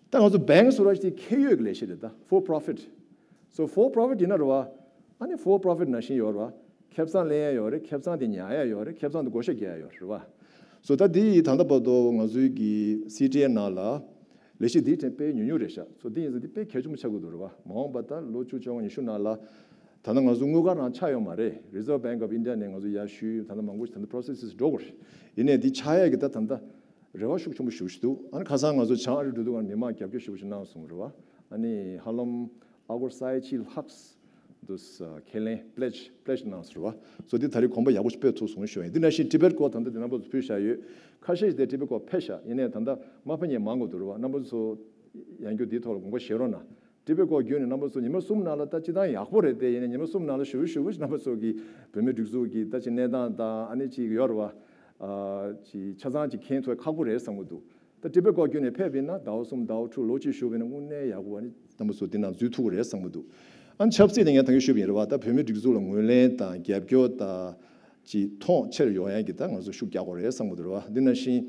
ད་ང་ཚོ་bank ཟེར་བ་ཞིག་དེ་ཁེ་ཡོད་ཀྱི་ལས་གཞི་རེད་ད། for profit། so for profit ཡིན་ན་རེད་པ། ཨ་ནི་for profit ནང་བཞིན་ཡོད་རེད་པ། ཁེ་བཟང་ལེན་ཡ་ཡོད་རེད། ཁེ་བཟང་དེ་ཉར་ཡ་ཡོད་རེད། ཁེ་བཟང་དེ་བགོ་བཤའ་རྒྱག་ཡ་ཡོད་རེད་པ། སོ་ད་འདི་ཡི་ད་ལྟ་བར་དུ་ང་ཚོའི་གི་སི་ཊི་ཨེ་ནང་ལ་ལས་གཞི་འདིའི་ཐད་དཔེ་ཉུང་ཉུང་རེད་ཤག་སོ་འདི་ཡིན་ཙང་འདི་དཔེ་གལ་ཆེན་པོ་ཆགས་ཀྱི་འདུག་རེད་པ། མ་འོངས་པ་ད་ལོ་བཅུ་བཅོ་ལྔ་ཉི་ཤུ་ནང་ལ་ད་ལྟ་ང་ཚོ་དངུལ་ཁང་རང་ཆགས་ཡོད་མ་རེད། Reserve Bank of India ནས་ང་ཚོ་ཡར་ཞུས། ད་ལྟ་མང་པོ་ཞིག་ད་ལྟ་processes འགྲོ་དགོས་རེད། ཡིན་ནའི་འདི་ཆགས་ཡས་ཀྱི་ད་ད་ལྟ་རེ་བ་ཤུགས་ཆེན་པོ་ཞེ་པོ་ཞིག་འདུག་ཨ་ནི་ཁ་སང་ང་ཚོ་བྱང་ཨ་རི་འགྲོ་དུས་ང་མི་མང་རྒྱབ་སྐྱོར་ཞེ་པོ་ཞིག་གནང་སོང་རེད་པ། ཨ་ནི་ཧ་ལམ་ཨ་སྒོར་ས་ཡ་གཅིག་ལྷག་འདུག་ཁས་ལེན་pledge pledge གནང་སོང་རེད་པ། སོ་འདི་ད་རེས་གོམ་པ་ཡག་པོ་ཞིག་སྤོས་ཐུབ་སོང་ཞུ་ཡིན། འདི་ནང་བཞིན་Tibet སྐོར་ད་ལྟ་འདི་རྣམ་པ་ཚོ་ཕུལ་བཞག་ཡོད། ཁ་ཤས་ཤིག་དེ་Tibet སྐོར་ཕེབས་ཤག་ཡིན་ནའི་ད་ལྟ་མ་ཕེབས་མཁན་མང་པོ་འདུག་རེད་པ། རྣམ་པ་ཚོ་ཡང་བསྐྱར་འདིའི་ཐོག་ལ་དགོངས་པ་བཞེས་རོགས་གནང་། ཊི་བེཊ་སྐོར་བརྒྱུད་ནས་རྣམ་པ་ཚོ་ཉི་མ་གསུམ་ནང་ལ་ད་སྤྱིར་བཏང་ཡག་པོ་རེད་དེ། ཡིན་ནའི་ཉི་མ་གསུམ་ནང་ལ་ཞུ་ཞུ་རྣམ་པ་ཚོ་གི་བོད་མི་སྒྲིག་འཛུགས་ཀྱི་ད་ཅིག་གནས་སྟངས་དང་ཨ་ནི་ཅིག་ཡོད་རེད་བ། ཨ་ཅིག་ཆ་ཚང་ཅིག་མཁྱེན་ཐུབ་ཁག་པོ་རེད་བསམ་གྱི་འདུག་ད་ཊི་བེཊ་སྐོར་བརྒྱུད་ནས་ཕེབས་པ་ཡིན་ན་ཟླ་བ་གསུམ་ཟླ་བ་དྲུག་ལོ་གཅིག་བཞུགས་པ་ཡིན་ན་དངོས་གནས་ཡག་པོ་ཨ་ནི་རྣམ་པ་ཚོ་འདི་ནང་འཛུལ་ཐུབ་ཀྱི་རེད་བསམ་གྱི་འདུག་ཨ་ནི་ཆབ་སྲིད་དེ་ངས་ད་གིན་ཞུས་པ་ཡིན་རེད་བ། ད་བོད་མི་སྒྲིག་འཛུགས་ལ་ངོས་ལེན་དང་རྒྱབ་སྐྱོར་དང་ཅིག་མཐོང་ཆེར་ཡོང་ཡག་གི་ད་ང་ཚོ་ཤུགས་རྒྱག་དགོས་རེད་བསམ་གྱི་འདུག་རེད་བ། འདི་ནང་བཞིན་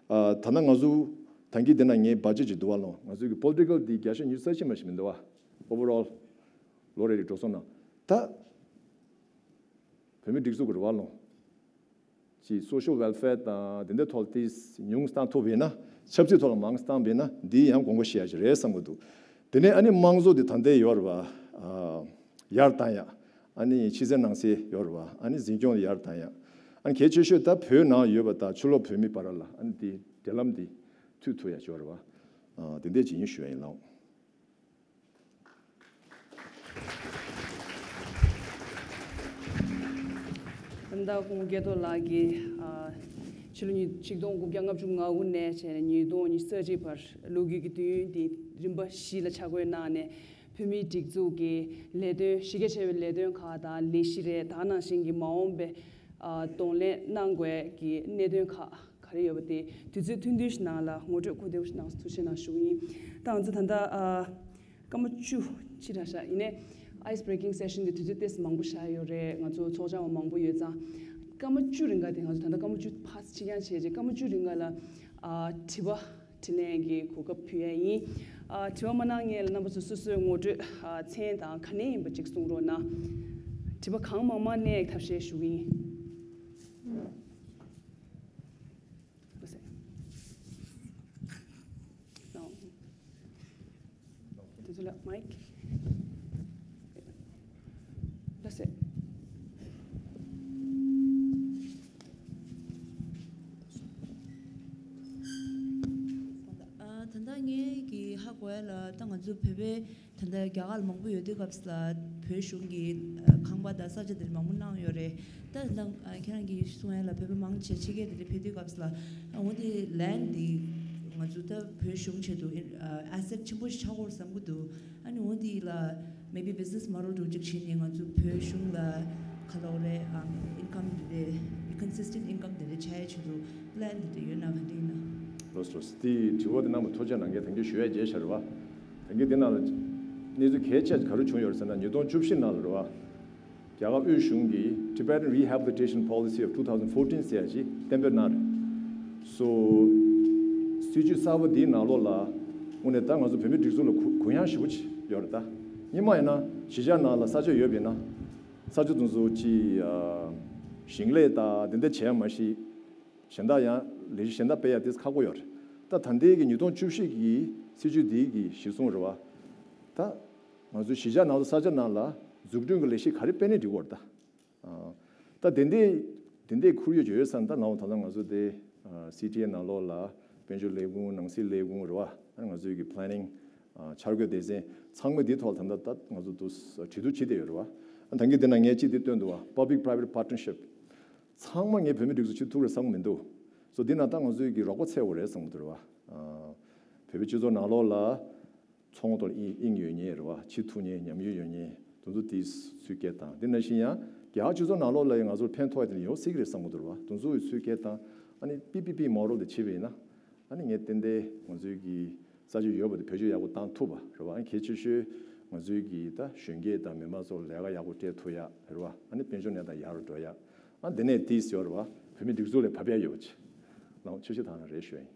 ཨ་ད་ནང་ང་ཚོ་ད་གིན་འདི་ནང་ངའི་བར་ཆད་ཅིག་འདུག་བ། ལོ་ང་ཚོའི་གི་པོ་ལི་ཊི་ཀལ་འདི་བརྒྱ་ཆ་ཉི་ཤུ་རྩ་གཅིག་མ་ཞིག་མི་འདུག་བ། ཨོ་ཝར་ཨོལ་ལོ་རེ་རེ་འགྲོ་སོང་ན་ད་བོད་མི་སྒྲིག་འཛུགས་ཀྱི་རེད་བ། ལོ་ཅིག་སོ་ཤལ་ཝེལ་ཕེར་དང་དེ་འདྲའི་ཐོག་ཏིས་ཉུང་བཏང་ཐུབ་པ་ཡིན་ན། ཆབ་སྲིད་ཐོག་ལ་མང་བཏང་པ་ཡིན་ན་འདི་ཡང་དགོངས་པ་བཞེས་ཡ་ཞིག་རེད་བསམ་གྱི་འདུག་དེ་ནས་ཨ་ནི་དམངས་གཙོ་འདི་ད་ལྟའི་ཡོད་རེད་བ། ཨ་ཡར་བཏང་ཡ། ཨ་ནི་ཕྱི་གསལ་ནང་གསལ་ཡོད་རེད་བ། ཨ་ནི་འཛིན་སྐྱོང་ཡར་བཏང་ཡ། ཨ་ནི་གལ་ཆེ་ཤོས་ད་བོད་ནང་ཡོད་པ་དང་ཕྱི་ལོགས་བོད་མི་བར་ལ་ཨ་ནི་འདི་འབྲེལ་ལམ་འདི་མཐུད་ཐུབ་ཡ་ཞིག་ཡོད་རེད་བ། ཨ་དེ་འདྲས་ཅིག་ཡིན་ཞུ་ཡ་ཡིན་ལགས། ད་ལྟ་སྐུ་ངོ་སྐལ་རྡོར་ལགས་ཀྱིས་ཨ་ཕྱི་ལོ་ཉིས་ཆིག་སྟོང་དགུ་བརྒྱ་ལྔ་བཅུ་ང་དགུ་ནས་བྱས་ནས་ཉིས་སྟོང་ཉི་ཤུ་རྩ་གཅིག་བར་ལོ་རྒྱུས་ཀྱི་དུས་ཡུན་དེ་རིམ་པ་བཞི་ལ་ཆ་བགོས་གནང་ནས། བོད་མིའི་སྒྲིག་འཛུགས་ཀྱི་ལས་དོན་གཞི་རྒྱ་ཆེ་བའི་ལས་དོན་ཁག་དང་ལས་གཞི་རེད། ད་ག་ནང་བཞིན་གྱི་མ་འོངས་པའི་ཨ་གདོང་ལེན་གནང་དགོས་ཀྱི་གནད་དོན་ཁག་ག་རེ་ཡོད་པ་དེ་དུས་ཚོད་ཐུང་ཐུང་ཞིག་ནང་ལ་ངོ་སྤྲོད་གོ་བདེ་པོ་ཞིག་གནང་སོང་། ཐུགས་རྗེ་གནང་ཞུ་གི་ཡིན། ད་ང་ཚོ་ད་ལྟ་ཨ་སྐར་མ་བཅུ་ཕྱིན་ཤག་ཡིན་ནའི་ཨའི་སི་བྷི་རེ་ཀིང་སེ་ཤན་དེ་དུས་ཚོད་ཏོག་ཙམ་མང་པོ་བཞག་ཡོད་རེད། ང་ཚོ་ཚོགས་བཅར་བ་མང་པོ་ཡོད་ཙང་། སྐར་མ་བཅུ་རིང་ག་དེ་ང་ཚོ་ད་ལྟ་སྐར་མ་བཅུ་ཕར་ཕྱིན་ཡང་བྱས་རྗེས་སྐར་མ་བཅུ་རིང་ག་ལ་ཨ་དྲི་བ་དྲིས་ལན་གྱི་གོ་སྐབས་ཕུལ་ཡ་ཡིན། ཨ་དྲི་བ་མ་གནང་སྔོན་ལ་རྣམ་པ་ཚོ་སོ་སོའི་ངོ་སྤྲོད་ཨ་མཚན་དང་ག་ནས་ཡིན་པ་ཅིག་གསུང་རོགས་གནང་། དྲི་བ་གང་མང་མང་གནང་ཐབས་ཤེས་ཞུ་གི་ཡིན། དེ་ཚོ་ལ་མའིག་ལ་སེ། ཨ་ད་ལྟ་ངས་ཀྱི་ཧ་གོ་ཡ་ལ་ད་ང་ཚོ་བོད་པའི་ད་ལྟ་རྒྱ་གར་ལ་མང་པོ་ཡོད་དུས་སྐབས་ལ་བོད་གཞུང་གི་ཁང་པ་དང་ས་ཆ་དེ་མང་པོ་གནང་ཡོད་རེད། ད་ད་ཁྱེད་རང་གིས་གསུང་ཡ་ལ་བོད་པ་མང་ཆེ་ཕྱི་རྒྱལ་དེ་འདྲ་ཕེབས་དུས་སྐབས་ལ་འོ་དེ་ལན་དེ་ང་ཚོ་ད་བོད་གཞུང་ཆེད་དུ་ཨེ་སེཊ་ཆེན་པོ་ཞིག་ཆགས་ཀྱི་ཡོད་བསམ་གྱི་འདུག་ཨ་ནི་འོ་དེ་ལ་maybe business model འདྲ་ཅིག་བྱས་ནས་ང་ཚོ་བོད་གཞུང་ལ་ག་ལབ་དགོས་རེད། ཨམ་income དེ་འདྲ་consistent income དེ་འདྲ་བྱ་ཡ་ཆེད་དུ་plan དེ་འདྲ་ཡོད་ན་ག་འདྲ་ཡིན་ན། ལགས་སོ། དེ་དྲི་བ་དེ་གནང་བ་ཐུགས་རྗེ་གནང་། ངས་ད་གིན་ཞུ་ཡ་བརྗེད་བཞག་རེད་བ། ད་གིན་དེ་ནང་ལ་གནས་ཚུལ་གལ་ཆེ་ག་རེ་བྱུང་ཡོད་རེད་ཟེར་ན། ཉིས་སྟོང་བཅུ་བཞི་ནང་ལ་རེད་བ། རྒྱ་གར་དབུས་གཞུང་གིས་Tibetan Rehabilitation Policy of two thousand fourteen ཟེར་ཡ་ཅིག་གཏན་འབེབས་གནང་རེད། སོ་སྲིད་ཇུས་གསར་པ་འདིའི་ནང་ལོགས་ལ་དངོས་གནས་ད་ང་ཚོ་བོད་མི་སྒྲིག་འཛུགས་ལ་གུ་གུ་ཡངས་ཞེ་པོ་ཅིག་ཡོད་རེད། ད་སྔོན་མ་ཡིན་ན་གཞིས་ཆགས་ནང་ལ་ས་ཆ་ཡོད་པ་ཡིན་ན་ས་ཆ་དེ་ཚོ་ཅིག་ཨ་ཞིང་ལས་དང་དེ་འདྲ་བྱས་མ་གཞི་གཞན་དག་ཡང་ལས་གཞི་གཞན་དག་སྤེལ་ཡ་དེ་ཁག་པོ་ཡོད་རེད། ད་ད་ལྟའི་གི་ཉིས་སྟོང་བཅུ་བཞི་གི་སྲིད་ཇུས་འདིའི་གི་གཞི་བཟུང་རེད་བ། ད་ང་ཚོ་གཞིས་ཆགས་ནང་ལ་ས་ཆ་ནང་ལ་འཛུགས་སྐྲུན་གྱི་ལས་གཞི་ག་རེ་སྤེལ་ནས་འགྲིག་གི་རེད་ད། ཨ་ད་དེ་འདྲའི་དེ་འདྲའི་ཁོར་ཡུག་ཅིག་ཡོད་ཙང་ད་ལམ་ད་ལྟ་ང་ཚོ་དེ་ཨ་སི་ཊི་ཨེ་ནང་ལོགས་ལ་དཔལ་འབྱོར་ལས་ཁུངས་ནང་སྲིད་ལས་ཁུངས་རེད་བ། ཨ་ང་ཚོའི་གི་པི་ལེ་ནིང་ཨ་འཆར་འགོད་སྡེ་ཚན་ཚང་མ་འདིའི་ཐོག་ལ་ད་ལྟ་ད་ང་ཚོ་དུ་གྲོས་བསྡུར་བྱེད་བསྡད་ཡོད་རེད་བ། ཨ་ད་གིན་དེ་ན་ངས་གཅིག་དེ་བཏོན་འདུག་བ། Public Private Partnership ཚང་མ་ངས་བོད་མི་སྒྲིག་འཛུགས་བྱེད་ཐུབ་རེད་བསམ་གྱི་མི་འདུག་སོ་འདི་ན་ད་ང་ཚོའི་གི་རོགས་པ་འཚོལ་དགོས་རེད་བསམ་གྱི་འདུག་རེད་བ། ཨ་བོད་པའི་སྤྱི་ཚོགས་ནང་ལོགས་ལ་ཚོང་དོན་དབྱིངས་ཡོད་མཁན་རེད་བ། བྱེད་ཐུབ་མཁན་ཉམས་མྱོང་ཡོད་མཁན་དེ་ཚོ་དེ་སུས་སྐད་བཏང་། དེ་ནང་བཞིན་ཡང་རྒྱ་གར་སྤྱི་ཚོགས་ནང་ལོགས་ལ་ཡང་ང་ཚོར་ཕན་ཐོགས་ཡ་དེ་ཡོང་སྲིད་ཀྱི་རེད་བསམ་གྱི་འདུག་རེད་བ། དེ་ཚོ་སུས་སྐད་བཏང་། ཨ་ནི་པི་པི་པི་མོ་ཌལ་དེ་བྱས་པ་ཡིན་ན། ཨ་ནི་ངས་ཏན་ཏན་ང་ཚོའི་གི་ས་ཆ་ཡོད་པ་དེ་བེད་སྤྱོད་ཡག་པོ་བཏང་ཐུབ་པ་རེད་བ། ཨ་ནི་གལ་ཆེ་ཤོས་ང་ཚོའི་གི་ད་གཞོན་སྐྱེས་དང་མི་མང་ཚོར་ལས་ཀ་ཡག་པོ་སྤྲད་ཐུབ་ཡ་རེད་བ། ཨ་ནི་དཔལ་འབྱོར་གནས་སྟངས་ཡག་རུ་འགྲོ་ཡ། ཨ་དེ་ནས་དེས་ཡོད་རེད་བ། བོད་མི་སྒྲིག་འཛུགས་ལ་བབས་ཡ་ཡོད་པ་ཅིག་ལའང་ཆེ་ཤོས་ཐང་ན་རེད་ཞུ་ཡ་ཡིན།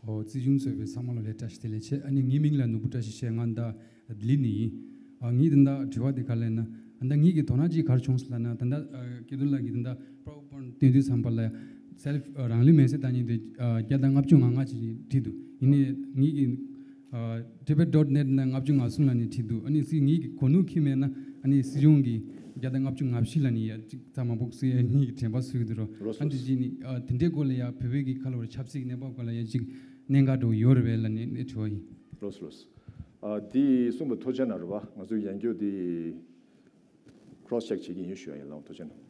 ཨོ། རྩིས་གཞུང་གཙོས་པའི་ཚང་མ་ལ་ལེགས་བཀྲ་ཤིས་བདེ་ལེགས་ཆེ། ཨ་ནི་ངའི་མིང་ལ་ནོར་བུ་བཀྲ་ཤིས་ཞེས། ང་ད་ལྡི་ལི་ནས་ཡིན། ཨ་ངའི་དེ་འདྲ་དྲི་བ་དེ་ག་ལ་ཡིན་ན། ཨ་ད་ངའི་གི་དོ་སྣང་ཅིག་ག་རེ་བྱུང་སོང་ལབ་ན། ད་ད་ཨ་སྐལ་རྡོར་ལགས་ཀྱིས་དེ་འདྲ་པོ་རོ་པོ་ཡིན་ཊི་སྟོན་དུས་ཙམ་པ་ལ་སེལ་ཕི་ཨ་རང་ལུས་མེར་སྲེག་བཏང་མཁན་དེ་ཨ་བརྒྱ་དང་ལྔ་བཅུ་ང་ལྔ་ཅིག་བྲིས་འདུག་ཡིན་ནའི་ངའི་གི་ཨ་Tibet dot net ནས་ལྔ་བཅུ་ང་གསུམ་ལབ་ནས་བྲིས་འདུག་ཨ་ནི་སྲིད་ངའི་གི་གོ་ནོར་འཁྱེར་མེད་ན་ཨ་ནི་སྲིད་གཞུང་གི་བརྒྱ་དང་ལྔ་བཅུ་ང་བཞི་ལབ་ནས་ཡ་གཅིག་ཚང་མ་འབོག་སྲིད་ངའི་གི་དྲན་པ་གསོས་ཀྱི་འདུག་རོ། ཨ་འདི་བྱས་ནས་ཨ་དེ་འདྲའི་སྐོར་ལ་ཡ་བོད་པའི་གི་ཁ་ལོ་རེ་ཆབ་སྲིད་ཀྱི་གནས་བབ་སྐོར་ལ་ཡ་གཅིག་གནད་འགག་འགྲོ་ཡོད་རེད་པས་ལབ་ནས་ནས་དྲི་བ་ཡིན། ལོས་ལོས། ཨ་དེ་གསུངས་པ་ཐུགས་རྗེ་གནང་རེད་བ། ང་ཚོས་ཡང་བསྐྱར་དེ་cross check བྱེད་ཀྱི་ཡིན་ཞུ་ཡ་ཡིན། ལགས་ཐུགས་རྗེ་གནང་།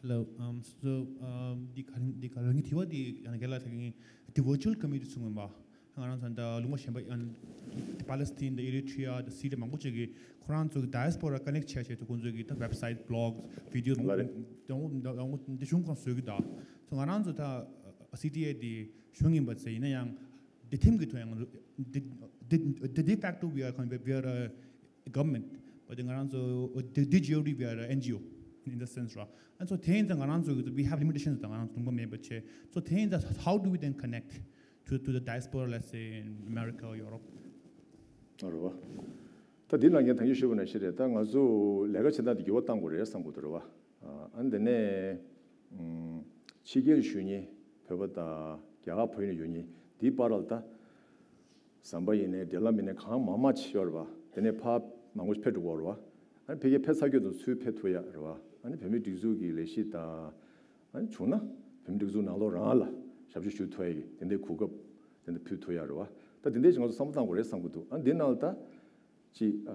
Hello, um, so, um, འདི་ག་རེ་འདི་ག་རེ་ངའི་དྲི་བ་འདི་ཡང་རྒན་ལགས་ད་གིན་འདི་virtual community་གསུངས་ཡིན་པ། ང་རང་ཚོ་ད་ལུང་པ་གཞན་པ་ཡང་Palestine་དང་Eritrea་དང་Syria་མང་པོ་ཅིག་གིས་ཁོ་རང་ཚོ་གི་diaspora་connect་བྱས་བྱས་ཏེ་ཁོང་ཚོ་གི་ད་website, blogs, videos་ལ་རེད། མང་པོ་འདི་གཞུང་གང་བཟོས་གི་ད། སོ་ང་རང་ཚོ་ད་C T A་འདི་གཞུང་ཡིན་པ་ཚེ་ཡིན་ན་ཡང་འདི་ཐིམ་གི་ཐོན་ཡང་འདི་འདི་འདི་de facto we are kind of, we are a government, but ང་རང་ཚོ་འདི་འདི་de jure we are a N G O in the sense ར། And so དེ་ཡིན་ཙང་ང་རང་ཚོ་གི་we have limitations ད་ང་རང་ཚོ་དུང་པ་མེད་པ་བྱས། So དེ་ཡིན་ཙང་how do we then connect to to the diaspora, let's say in America or Europe? རེད་བ། ད་འདི་ནང་ངས་ད་གིན་ཞུས་པ་ནང་བཞིན་རེད། ད་ང་ཚོ་ལས་ཀ་བྱེད་སྟངས་འདི་འགྱུར་བ་གཏང་དགོས་རེད་བསམ་གི་འདུག་རེད་བ། ཨ་འདི་ནས་ཕྱི་རྒྱལ་བཞུགས་མཁན་བོད་པ་དང་རྒྱ་གར་བོད་ནས་ཡོད་མཁན་འདིའི་བར་ལ་ད། ཟམ་པ་ཡིན་ནའི་འབྲེལ་ལམ་ཡིན་ནའི་གང་མང་མང་ཅིག་ཡོད་རེད་བ། དེ་ནས་ཕར་མང་པོ་ཕེབས་འགྲོ་གི་ཡོད་རེད་བ། ཨ་ནི་ཕ་གིར་ཕེབས་ཚར་རྒྱུ་དང་ཚུར་ཕེབས་ཐུབ་ཡ་རེད་བ། ཨ་ནི་བོད་མིའི་སྒྲིག་འཛུགས་ཀྱི་ལས་གཞི་དང་། ཨ་ནི་བྱུང་ན་བོད་མིའི་སྒྲིག་འཛུགས་ནང་ལོགས་རང་ལ་ཞབས་ཞུ་ཞུ་ཐུབ་ཡ་གི་དེ་འདྲའི་གོ་སྐབས་དེ་འདྲ་ཕུལ་ཐུབ་ཡ་རེད་བ། ད་དེ་འདྲའི་ཞིག་ང་ཚོ་བསམ་བློ་བཏང་དགོས་རེད་བསམ་གི་འདུག་ཨ་ནི་འདི་ནང་ལ་ད་ཅིག་ཨ།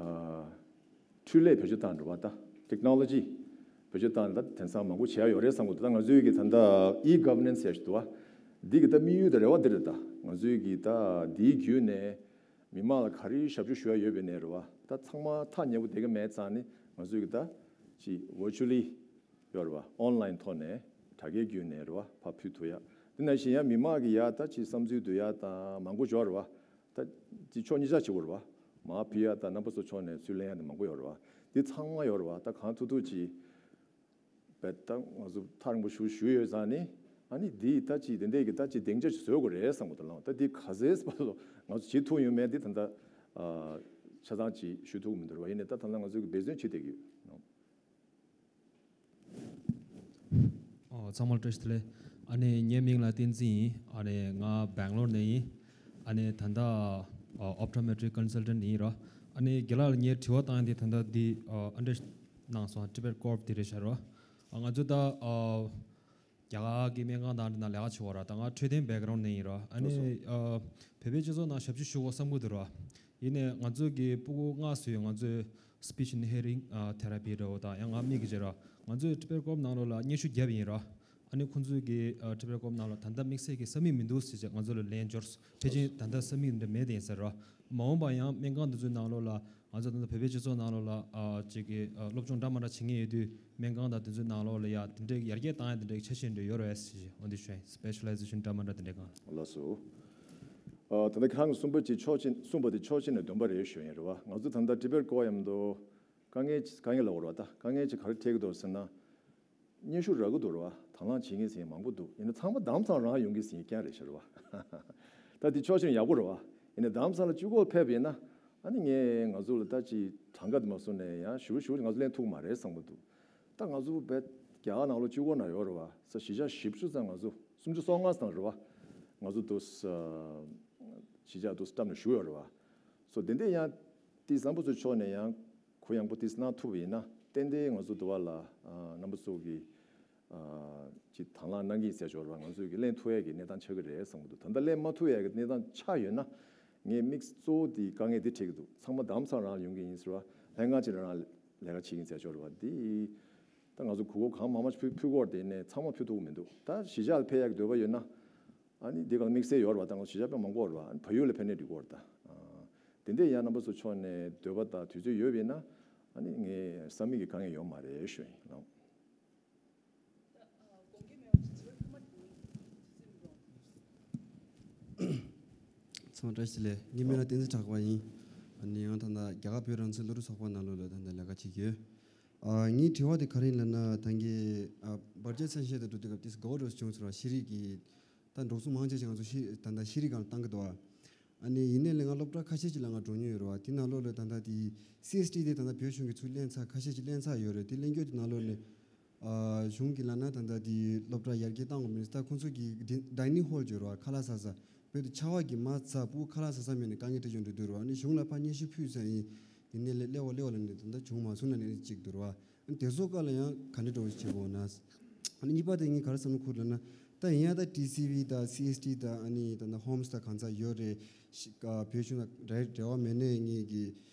འཕྲུལ་ལས་བེད་སྤྱོད་བཏང་འགྲོ་བ་ད་technology་བེད་སྤྱོད་བཏང་ད་དེང་སང་མང་པོ་བྱེད་ཡ་ཡོད་རེད་བསམ་གི་འདུག་ད་ང་ཚོའི་གི་ད་ལྟ་e-governance་ཡ་ཞིག་འདུག་བ། འདི་གི་ད་དམིགས་ཡུལ་དང་རེ་བ་འདི་རེད། ད་ང་ཚོའི་གི་ད་འདིའི་བརྒྱུད་ནས་མི་མང་ལ་ག་རེ་ཞབས་ཞུ་ཞུ་ཡ་ཡོད་པའི་ནས་རེད་བ། ད་ཚང་མ་ཐག་ཉེ་པོ་བསྡད་གི་མེད་ཙང་ནི་ང་ཚོའི་གི་ད་ཅིག་virtually་ཡོད་རེད་བ། online་ཐོག་ནས་དྲ་རྒྱའི་བརྒྱུད་ནས་རེད་བ། ཕར་ཕུལ་ཐུབ་ཡ། དེ་ནང་བཞིན་ཡང་མི་མང་གི་ཡ་ད་ཅིག་བསམ་ཚུལ་བསྡུ་ཡ་དང་མང་པོ་ཡོད་རེད་བ། ད་དེ་ཕྱོགས་གཉིས་ཆ་བྱེད་དགོས་རེད་བ། མར་ཕུལ་ཡ་དང་རྣམ་པ་ཚོ་ཕྱོགས་ནས་ཚུར་ལེན་ཡ་དེ་མང་པོ་ཡོད་རེད་བ། དེ་ཚང་མ་ཡོད་རེད་བ། ད་གང་ཐུབ་ཐུབ་ཅིག་བེད་ད་ང་ཚོ་ཐག་རིང་པོ་ཞུ་ཞུ་ཡོད་ཙང་ནི། ཨ་ནི་དེ་ད་ཅིག་དེ་འདྲས་ཀྱི་ད་ཅིག་སྡིངས་ཆ་ཞིག་བཟོ་དགོས་རེད་བསམ་གི་འདུག་ལགས། ད་དེ་ག་ཚོད་བར་དུ་ང་ཚོ་བྱེད་ཐུབ་ཡོད་མེད་དེ་ད་ལྟ་ཆ་ཚང་ཅིག་ཞུ་ཐུབ་ཀྱི་མི་འདུག་རེད་བ། ཡིན་ནའི་ད་ད་ལྟ་ང་ཚོ་གི་འབད་བརྩོན་བྱེད་བསྡད་ཀྱི་ཡོད། ཨོ། ཚང་མར་བཀྲ་ཤིས་བདེ་ལེགས། ཨ་ནི་ངའི་མིང་ལ་བསྟན་འཛིན་ཡིན། ཨ་ནི་ང་སྦེང་ལོར་ནས་ཡིན། ཨ་ནི་ད་ལྟ་ཨོ་optometry consultant་ཡིན་ར། ཨ་ནི་རྒན་ལགས་ལ་ངའི་དྲི་བ་བཏང་ཡ་དེ་ད་ལྟ་འདི་ཨ་འདྲ་གནང་སོང་། Tibet Corp་དེ་རེད་ཤག་ར། ཨ་ང་ཚོ་ད་ཨ་རྒྱ་གར་གྱི་སྨན་ཁང་དང་འདི་ན་ལས་ཀ་བྱེད་པ་ར། ད་ང་འཕྲོད་བསྟེན་background་ནས་ཡིན་ར། ཨ་ནི་ཨ་བོད་པའི་སྤྱི་ཚོགས་ནང་ཞབས་ཞུ་ཞུ་དགོས་བསམ་གྱི་འདུག་ར། ཡིན་ནའི་ང་ཚོ་གི་ཕྲུ་གུ་སྔ་སོས་ང་ཚོས་speech and hearing therapy་འདྲ་བོ་དང་ཡང་ང་མིག་གི་བྱེད་ར། ང་ཚོས་Tibet Corp་ནང་ལོགས་ལ་སྙན་ཞུ་བརྒྱབ་ཡིན་ར། ཨ་ནི་ཁོང་ཚོས་ཀྱི་Tibet Corp་ནང་ལ་ད་ལྟ་དམིགས་བསལ་གྱི་ས་མིག་མི་འདུག་ཟེར་བྱས་ང་ཚོ་ལ་ལན་འབྱོར་སོང་། ཕལ་ཆེར་ད་ལྟ་ས་མིག་འདྲ་མེད་དེ་ཡིན་ཟེར་ར། མ་འོངས་པ་ཡང་སྨན་ཁང་འདི་ཚོའི་ནང་ལོགས་ལ་ང་ཚོ་ད་ལྟ་བོད་པའི་སྤྱི་ཚོགས་ནང་ལོགས་ལ་ཨ་ཅིག་གི་ཨ་སློབ་སྦྱོང་འདྲ་མི་འདྲ་བྱེད་མཁན་ཡོད་དུས་སྨན་ཁང་དང་དེ་ཚོའི་ནང་ལོགས་ལ་ཡ་དེ་འདྲའི་ཡར་རྒྱས་བཏང་ཡ་དེ་འདྲའི་ཆ་ཤས་འདྲ་ཡོད་རེད་ཟེར་གྱི་འོ་འདི་ཞུ་ཡིན། Specialization་འདྲ་མི་འདྲ་དེ་འདྲའི་སྒང་ལ། ལགས་སོ། ཨ་ད་ལྟ་ཁྱེད་རང་གིས་གསུངས་པ་ཅིག་ཕྱོགས་གཅིག་གསུངས་པ་དེ་ཕྱོགས་གཅིག་ནས་བདེན་པ་རེད་ཞུ་ཡིན་རེད་བ། ང་ཚོ་ད་ལྟ་Tibet་སྐོར་ཡམ་དུ་དཀའ་ངལ་དཀའ་ངལ་ལ་འོར་བ་ད་དཀའ་ངལ་ཅིག་ག་རེ་འཕྲད་ཀྱི་འདུག་ཟེར་ན། སྙན་ཞུ་རག་གི་འདུག་རེད་བ། དང་བླངས་བྱེད་མཁན་ཟེར་མཁན་མང་པོ་འདུག་ཡིན་ན་ཚང་མ་དྷ་རམ་ས་ལ་རང་ཡོང་གི་ཟེར་མཁན་རྐྱང་རེད་ཤག་རེད་བ། ད་དེ་ཕྱོགས་གཅིག་ནས་ཡག་པོ་རེད་བ། ཡིན་ན་དྷ་རམ་ས་ལ་གཅིག་པོ་ཕེབས་པ་ཡིན་ན། ཨ་ནི་ངས་ང་ཚོ་ལ་ད་ཅིག་གྲངས་ཀ་དེ་མ་སོང་ནས་ཡང་ཞུ་ཞུ་ང་ཚོ་ལེན་ཐུབ་མ་རེད་བསམ་གི་འདུག་ད་ང་ཚོ་བས་རྒྱ་གར་ནང་ལོགས་གཅིག་པོ་ན་ཡོད་རེད་བ། ས་གཞིས་ཆགས་བཞི་བཅུ་ཙམ་ང་ཚོ་སུམ་ཅུ་སོ་ལྔ་ཙམ་རེད་བ། ང་ཚོ་དུ་ས་གཞིས་ཆགས་དུ་བཀྲམ་ནས་བཞུགས་ཡོད་རེད་བ། སོ་དེ་འདྲས་ཡང་དེ་བཟང་པོ་ཚོའི་ཕྱོགས་ནས་ཡང་གུ་ཡངས་པོ་དེ་གནང་ཐུབ་པ་ཡིན་ན་ཏན་ཏན་ང་ཚོ་དུ་བ་ལ་རྣམ་པ་ཚོ་གི་ཅིག་དང་བླངས་གནང་གི་ཡིན་ཟེར་ཞོར་བ་ང་ཚོས་ཀྱི་ལེན་ཐུབ་ཡས་ཀྱི་གནས་སྟངས་ཆགས་ཀྱི་རེད་བསམ་གྱི་འདུག་ད་ལྟ་ལེན་མ་ཐུབ་ཡས་ཀྱི་གནས་སྟངས་ཆགས་ཡོད་ན་ངས་དམིགས་གཙོ་བོ་དེ་དཀའ་ངལ་འདི་འཕྲད་ཀྱི་འདུག་ཚང་མ་དྷ་རམ་ས་ལ་རང་ཡོང་གི་ཡིན་ཟེར་བ། ལྷན་ཁང་གཅིག་ལ་རང་ལས་ཀ་བྱེད་ཀྱི་ཡིན་ཟེར་ཞོར་བ་འདི་ད་ང་ཚོ་གུ་གོ་གང་མང་མང་ཕུལ་ཕུལ་སྐོར་དེ་ནས་ཚང་མ་ཕུལ་ཐུབ་ཀྱི་མི་འདུག་ད་གཞིས་ཆགས་ལ་ཕེབས་ཡས་ཀྱི་འདོད་པ་ཡོད་ན་ཨ་ནི་འདི་ག་ལ་དམིགས་བསལ་ཡོད་རེད་བ། ད་ང་ཚོ་གཞིས་ཆགས་དཔེ་མང་པོ་ཡོད་རེད་བ། ཨ་ནི་བལ་ཡུལ་ལ་ཕེབས་ནས་འགྲིག་གི་ཡོད་རེད་ད། དེ་འདྲས་ཡང་རྣམ་པ་ཚོ་ཕྱོགས་ནས་འདོད་པ་དང་དུས་ཚོད་ཡོད་པ་ཡིན་ན་ཨ་ནི་ངས་ས་མིག་གི་དཀའ་ངལ་ཡོད་མ་རེད་ཞུ་ཡིན་ལགས། ཚང་མ་བཀྲ་ཤིས་བདེ་ལེགས། ངའི་མིང་ལ་བསྟན་འཛིན་གྲགས་པ་ཡིན། ཨ་ནི་ཡང་ད་ལྟ་རྒྱ་གར་བོད་རང་བཙན་སློབ་ཕྲུག་ཚོགས་པ་ནང་ལོགས་ལ་ད་ལྟ་ལས་ཀ་བྱེད་ཀྱི་ཡོད། ཨ་ངའི་དྲི་བ་དེ་ག་རེ་ཡིན་ལབ་ན་ད་གིན་ཨ་བར་ཆད་ཚན་ཤེས་དང་འགྲོ་དུས་སྐབས་དེ་དགའ་བོ་འདྲ་བོ་བྱུང་ཚོར་བ། ཤེས་རིག་གི་ད་འགྲོ་སོང་མང་ཆེ་ཞིག་ང་ཚོ་ཤེས་ད་ལྟ་ཤེས་རིག་སྒང་ལ་བཏང་གི་འདུག་བ། ཨ་ནི་ཡིན་ནའི་ལས་ང་སློབ་གྲྭ་ཁ་ཤས་ཅིག་ལ་ང་འགྲོ་མྱོང་ཡོད་རེད་བ། དེ་ནང་ལོགས་ལ་ད་ལྟ་དེ་སི་ཨེས་ཊི་དེ་ད་ལྟ་བོད་གཞུང་གིས་ཚུར་ལེན་ཚར་ཁ་ཤས་ཅིག་ལེན་ཚར་ཡོད་རེད། དེ་ལེན་རྒྱུ་དེ་ནང་ལོགས་ནས་ཨ་གཞུང་གིས་ལབ་ན་ད་ལྟ་དེ་སློབ་གྲྭ་ཡར་རྒྱས་བཏང་དགོས་མིན་ད་ཁོང་ཚོ་གི་ཌི་ཌའི་ནིང་ཧོལ་ཡོད་རེད་བ། ཁ་ལག་ཟ་ས་བོད་དུ་ཆར་པ་གིས་མ་ཚ་ཕྲུ་གུ་ཁ་ལག་ཟ་ས་མེད་ནས་དཀའ་ངལ་འཕྲད་བྱུང་འགྲོ་དུས་རེད་བ། ཨ་ནི་གཞུང་ལ་ཕར་སྙན་ཞུ་ཕུལ་ས་ཡིན། དེ་ནས་ལས་སླེབས་པ་སླེབས་པ་ལབ་ནས་ད་ལྟ་བྱུང་མ་སོང་ལབ་ནས་གཅིག་འདུག་རེད་བ། དེ་ཚོ་སྐོར་ལ་ཡང་ག་འདྲ་འདྲ་བོ་ཞིག་བྱེད་དགོས་ན། ཨ་ནི་གཉིས་པ་དེ་ངས་ག་རེ་བསམ་བློ་འཁོར་ལབ་ན། ད་ཡིན་ཡང་ད་ཊི་སི་ཝི་དང་སི་ཨེས་ཊི་དང་ཨ་ནི་ད་ད་ཧོམ་སི་དང་གང་ཚ་ཡོད་རེད། ཤི་ཨ་བོད་གཞུང་དང་འབྲེལ་འབྲེལ་བ་མེད་ནའི་ངས་ཀྱི་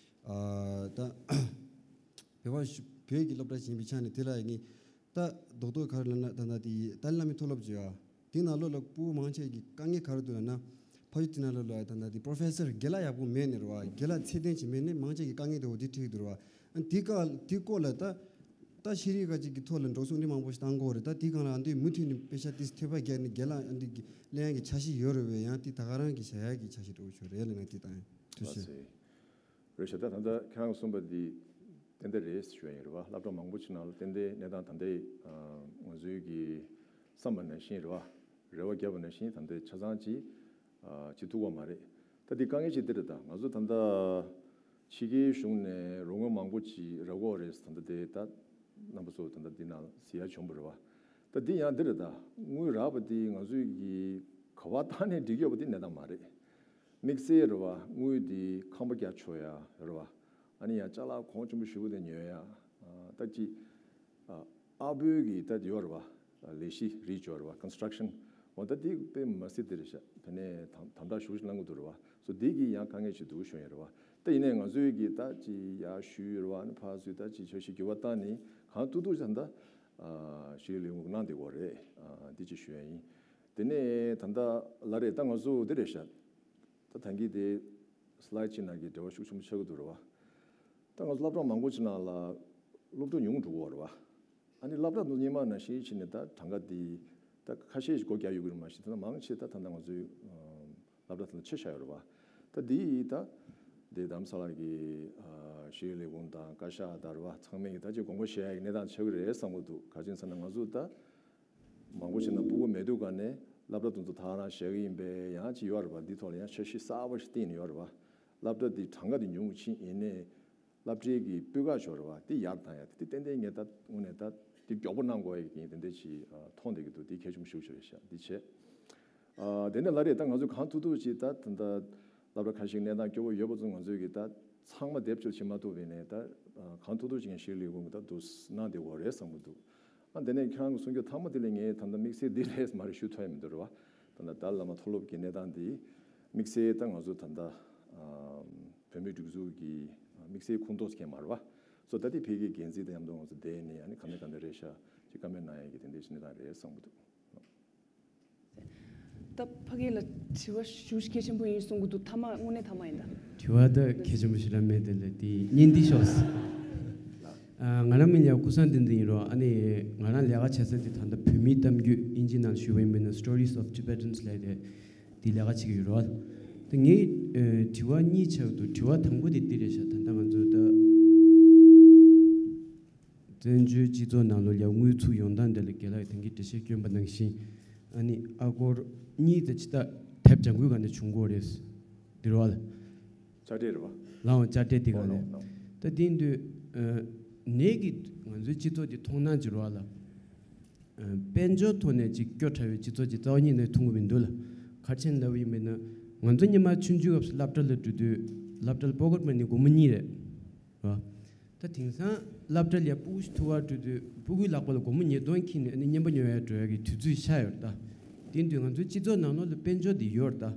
ཨ་ད་བོད་པ་ཞུ་བོད་ཀྱི་སློབ་གྲྭ་ཞིག་ཡིན་པའི་ཆ་ནས་དེ་ལ་ངས་ད་ ད་རྡོག་རྡོག་ག་རེ་ལབ་ན་ད་ལྟ་དེ་ཏཱ་ལའི་བླ་མའི་མཐོ་སློབ་ཅིག་ཡོད། དེ་ནང་ལོགས་ལ་ཕྲུ་གུ་མང་ཆེ་གི་དཀའ་ངལ་ག་རེ་འདུག་ལབ་ན། ཕ་ཡུལ་དེ་ནང་ལོགས་ལ་ད་ལྟ་དེ་པྲོ་ཕེ་སར་རྒན་ལགས་ཡག་པོ་མེད་ནི་རེད་བ། རྒན་ལགས་ཚད་ལྡན་ཅིག་མེད་ནི་མང་ཆེ་གི་དཀའ་ངལ་དེ་འོ་དེ་འཕྲད་ཀྱི་འདུག་རེད་བ། ཨ་དེ་ག་དེ་སྐོར་ལ་ད་ད་ཤེས་རིག་ཁག་ཅིག་གི་ཐོག་ལ་འགྲོ་སོང་འདི་མང་པོ་ཞིག་བཏང་དགོས་རེད། ད་དེ་སྒང་ལ་ཨ་འདི་མུ་མཐུད་ནས་དཔེ་ཆ་དེ་ཐོལ་པ་བརྒྱབ་ནས་རྒན་ལགས་ཨ་འདི་གི་གླེང་ཡག་གི་འཆར་གཞི་ཡོད་རེད་བས། ཡང་དེ་ད་ག་རང་གི་བྱ་ཡག་གི་འཆར་གཞི་འདྲ་བོ་ཞིག་རེད་ལབ་ན་དེ་ད་ཡང་ཐུགས་རྗེ་ཆེ། ལགས་སོ། རེད་ཤག་ད་ད་ལྟ་ཁྱེད་རང་གསུངས་པ་འདི་ཏན་ཏན་རེད་ཞུ་ཡ་ཡིན་རེད་བ། སློབ་གྲྭ་མང་པོ་ཅིག་ནང་ལ་ཏན་ཏན་གནས་སྟངས་ད་ལྟའི་ང་ཚོའི་གི་བསམ་པ་ནང་བཞིན་རེད་བ། རེ་བ་བརྒྱབ་པ་ནང་བཞིན་ད་ལྟའི་ཆ་ཚང་ཅིག་བྱེད་ཐུབ་པ་མ་རེད། ད་འདི་དཀའ་ངལ་ཅིག་འདི་རེད། ད་ང་ཚོ་ད་ལྟ་ཕྱི་རྒྱལ་གཞུང་ནས་རོགས་དངུལ་མང་པོ་ཅིག་རག་གི་ཡོད་རེད། ད་ལྟ་དེ་ད་རྣམ་པ་ཚོ་ད་ལྟ་འདི་ནང་གཟིགས་ཡ་བྱུང་བ་རེད་བ། ད་འདི་ཡང་འདི་རེད། ད་དངུལ་རག་པ་འདི་ང་ཚོའི་གི་ག་བ་ཐང་ནས་འགྲིག་ཡོད་པ་འདི་གནས་སྟངས་མ་རེད། དམིགས་བསལ་རེད་བ། དངུལ་འདི་ཁང་པ་རྒྱག་ཆོག་ཡ་རེད་བ། ཨ་ནི་ཡང་ཅ་ལག་གོང་ཆེན་པོ་ཞེ་པོ་དེ་ཉོ་ཡ། ད་ཅི་ཨ་བོད་ཀྱི་ད་ཡོད་རེད་བ། ལས་གཞི་རིགས་ཡོད་རེད་བ། ཀོན་སི་ཊྲག་ཤན། འོ་ད་འདི་དཔེ་མ་སྲིད་དེ་རེད་ཤག་དེ་ནས་དམ་དམ་དྲག་ཞེ་པོ་ཞིག་གནང་གི་འདུག་རེད་བ། སོ་འདི་གི་ཡང་དཀའ་ངལ་ཞིག་འདུག་ཞུ་ཡ་རེད་བ། ད་ཡིན་ནའི་ང་ཚོའི་གི་ད་ཅི་ཡ་ཞུས་ཡོད་རེད་བ། ཨ་ནི་ཕར་ཚུར་ད་ཅི་འཆར་གཞི་འགྱུར་བ་བཏང་ནས་གང་ཐུབ་ཐུབ་ཅིག་ད་ལྟ་ཤེས་རིག་ལས་ཁུངས་གནང་བསྡད་ཀྱི་ཡོད་རེད། འདི་ཅིག་ཞུ་ཡ་ཡིན། དེ་ནས་ད་ལྟ་ལབ་རེད། ད་ང་ཚོ་འདི་རེད་ཤག་ད་ཐང་གི་དེ་སི་ལའེ་ཌི་ཅིག་ནང་གི་འབྲེལ་བ་ཤུགས་ཆེན་པོ་ཆགས་ཀྱི་འདུག་རེད་བ། ད་ང་ཚོ་སློབ་གྲྭ་མང་པོ་ཅིག་ནང་ལ་སློབ་ཕྲུག་ཉུང་འགྲོ་གི་ཡོད་རེད་བ། ཨ་ནི་སློབ་གྲྭ་དུ་སྔོན་མ་ནང་བཞིན་བྱས་ནས་ད་གྲངས་ཀ་དེ་ད་ཁ་ཤས་ཤིག་སྒོ་རྒྱག་ཡོད་ཀྱི་རེད། མ་གཞི་ད་ལྟ་མང་ཆེ་ད་ད་ལྟ་ང་ཚོའི་སློབ་གྲྭ་དེ་ལ་ཆེ་ཤོས་ཡོད་རེད་བ། ད་དེ་ད་དེ་རྡ་རམ་ས་ལ་གི་ཤེས་ཡོན་ལས་ཁུངས་དང་བཀའ་ཤག་དང་རེད་བ། ཚང་མས་ད་ཅིག་དགོངས་པ་བཞེས་ཡ་གི་གནས་སྟངས་ཆགས་ཀྱི་རེད་བསམ་གྱི་འདུག་ག་རེ་ཡིན་ཟེར་ན་ང་ཚོ་ད། མང་པོ་ཞིག་ན་ཕྲུ་གུ་མེད་དུས་ག་ནས་སློབ་གྲྭ་དེ་ཚོ་ཐག་རང་བཞག་གི་ཡིན་པས། ཡང་ཅིག་ཡོད་རེད་བ། འདི་ཐོག་ལ་ཡང་འཆར་གཞི་གསར་པ་ཞིག་བཏིང་ནས་ཡོད་རེད་བ། སློབ་གྲྭ་འདི་གྲངས་ཀ་དེ་ཉུང་ཕྱིན་ཡིན་ནའི་སློབ་གྲྭའི་གི་སྤུས་ཀ་ཅིག་ཡོད་རེད་བ། དེ་ཡར་བཏང་ཡ་དེ་ཏན་ཏན་ངས་ད་དངོས་གནས་ད་དེ་མགྱོགས་པོ་གནང་དགོས་ཡ་གི་དེ་འདྲ་ཅིག་མཐོང་བསྡད་ཀྱི་འདུག་དེ་གལ་ཆེན་པོ་ཞེ་པོ་ཅིག་རེད་ཤག་འདི་བྱས། དེ་ནས་ལབ་རེད། ད་ང་ཚོས་གང་ཐུབ་ཐུབ་ཅིག་ད་ད་ལྟ་སློབ་གྲྭ་ཁ་ཤས་གནས་སྟངས་སྐྱོ་པོ་ཡོད་པ་ཚོ་ང་ཚོས་གི་ད་ཚང་མ་སྡེབ་གཅིག་བྱེད་མ་ཐུབ་པ་ཡིན་ནའི་ད་གང་ཐུབ་ཐུབ་ཅིག་ངས་ཤེས་རིག་ལས་ཁུངས་གི་ད་དུ་གནང་བསྡད་ཡོད་རེད་བསམ་གྱི་འདུག་ཨ་དེ་ནས་ཁྱེད་རང་གི་གསུང་རྒྱུ་མཐའ་མ་དེ་ལ་ངས་ད་ལྟ་དམིགས་བསལ་འདི་རེད་མ་རེད་ཞུ་ཐུབ་ཡ་མི་འདུག་རེད་བ། ད་ལྟ་ཏཱ་ལའི་བླ་མ་མཐོ་སློབ་ཀྱི་གནས་སྟངས་འདི་དམིགས་བསལ་ད་ང་ཚོ་ད་ལྟ་བོད་མིའི་སྒྲིག་འཛུགས་ཀྱི་དམིགས་བསལ་ཁོངས་གཏོགས་ཅིག་མ་རེད་བ། སོ་ད་ལྟའི་ཕ་གིའི་འགན་འཛིན་དང་མཉམ་དུ་ང་ཚོ་བསྡད་ནས་ཨ་ནི་ག་འདྲ་ག་འདྲ་རེད་ཤག་ཅིག་བཀའ་མོལ་གནང་ཡ་གི་དེ་འདྲའི་གནས་སྟངས་རེད་བསམ་གྱི་འདུག་ད་ཕ་གི་ལ་དྲི་བ་ཞུ་གལ་ཆེན་པོ་ཡིན་གསུང་གི་འདུག་མཐའ་མ་དངོས་གནས་མཐའ་མ་ཡིན་ད། དྲི་བ་ད་གལ་ཆེན་པོ་ཞིག་ར་མེད་དེ་ལས་དེ་བརྙན་འདི་ཤོག་ཨ། ང་རང་མིང་ལ་ཀུན་བཟང་བསྟན་འཛིན་ཡིན་རོགས། ཨ་ནི་ང་རང་ལས་ཀ་བྱེད་ས་དེ་ད་ལྟ་བོད་མིའི་གཏམ་རྒྱུད་ཨིན་ཇི་ནང་ཞུ་བ་ཡིན་པས་ན་Stories of Tibetans ལས་དེ་དེ་ལས་ཀ་བྱེད་ཀྱི་ཡོད་རོགས། ད་ངའི་དྲི་བ་གཉིས་ཆགས་འདུག་དྲི་བ་དང་པོ་དེ་འདི་རེད་ཤག་ད་ལྟ་ང་ཚོ་ད། བཙན་བྱོལ་སྤྱི་ཚོགས་ནང་ལོགས་ལ་དངུལ་ཚུར་ཡོང་སྟངས་དེ་ལ་རྒན་ལགས་ཀྱིས་ཐེངས་གཅིག་འགྲེལ་བཤད་བསྐྱོན་པ་ནང་བཞིན། ཨ་ནི་ཨ་སྒོར་གཉིས་དང་ཕྱེད་དག་དེབ་ལྗང་ཁུའི་སྒང་ནས་བྱུང་གི་ཡོད་རེད། འདི་རེད་བ། དཔྱ་ཁྲལ་རེད་བ། ལའང་དཔྱ་ཁྲལ་དེ་སྒང་ནས། ད་དེ་ཡིན་དུས་ནས་ཀྱི་ང་ཚོའི་སྤྱི་ཚོགས་ཀྱི་མཐོང་སྣང་ཅིག་རེད་བ་ལ། དཔལ་འབྱོར་ཐོག་ནས་ཅིག་སྐྱོ་དྲགས་པའི་སྤྱི་ཚོགས་ཀྱི་རྩ་བ་ཉིད་ནས་མཐོང་གི་མི་འདུག་ལ། ག་རེ་བྱས་ནས་ལབ་པ་ཡིན་པས་ན། ང་ཚོ་སྔོན་མ་ཆུང་ཆུང་སྐབས་སུ་སློབ་གྲྭ་ལ་འགྲོ་དུས་སློབ་གྲྭ་ལ་པོ་ཀེཊ་མ་ནི་སྒོར་མོ་གཉིས་རེད། རེད་བ། ད་དེང་སང་སློབ་གྲྭ་ལ་ཡ་ཕྲུ་གུ་ཞིག་ཐུག་པར་འགྲོ་དུས་ཕྲུ་གུའི་ལག་པ་ལ་སྒོར་མོ་ཉིས་སྟོང་འཁྱེར་ནས་ཨ་ནི་རྔན་པ་ཉོ་ཡར་འགྲོ་ཡ་གི་དུས་ཚོད་ཤར་ཡོད་རེད་ད། དེ་ཡིན་དུས་ང་ཚོའི་སྤྱི་ཚོགས་ནང་ལོགས་ལ་དཔལ་འབྱོར་དེ་ཡོད་རེད་ད།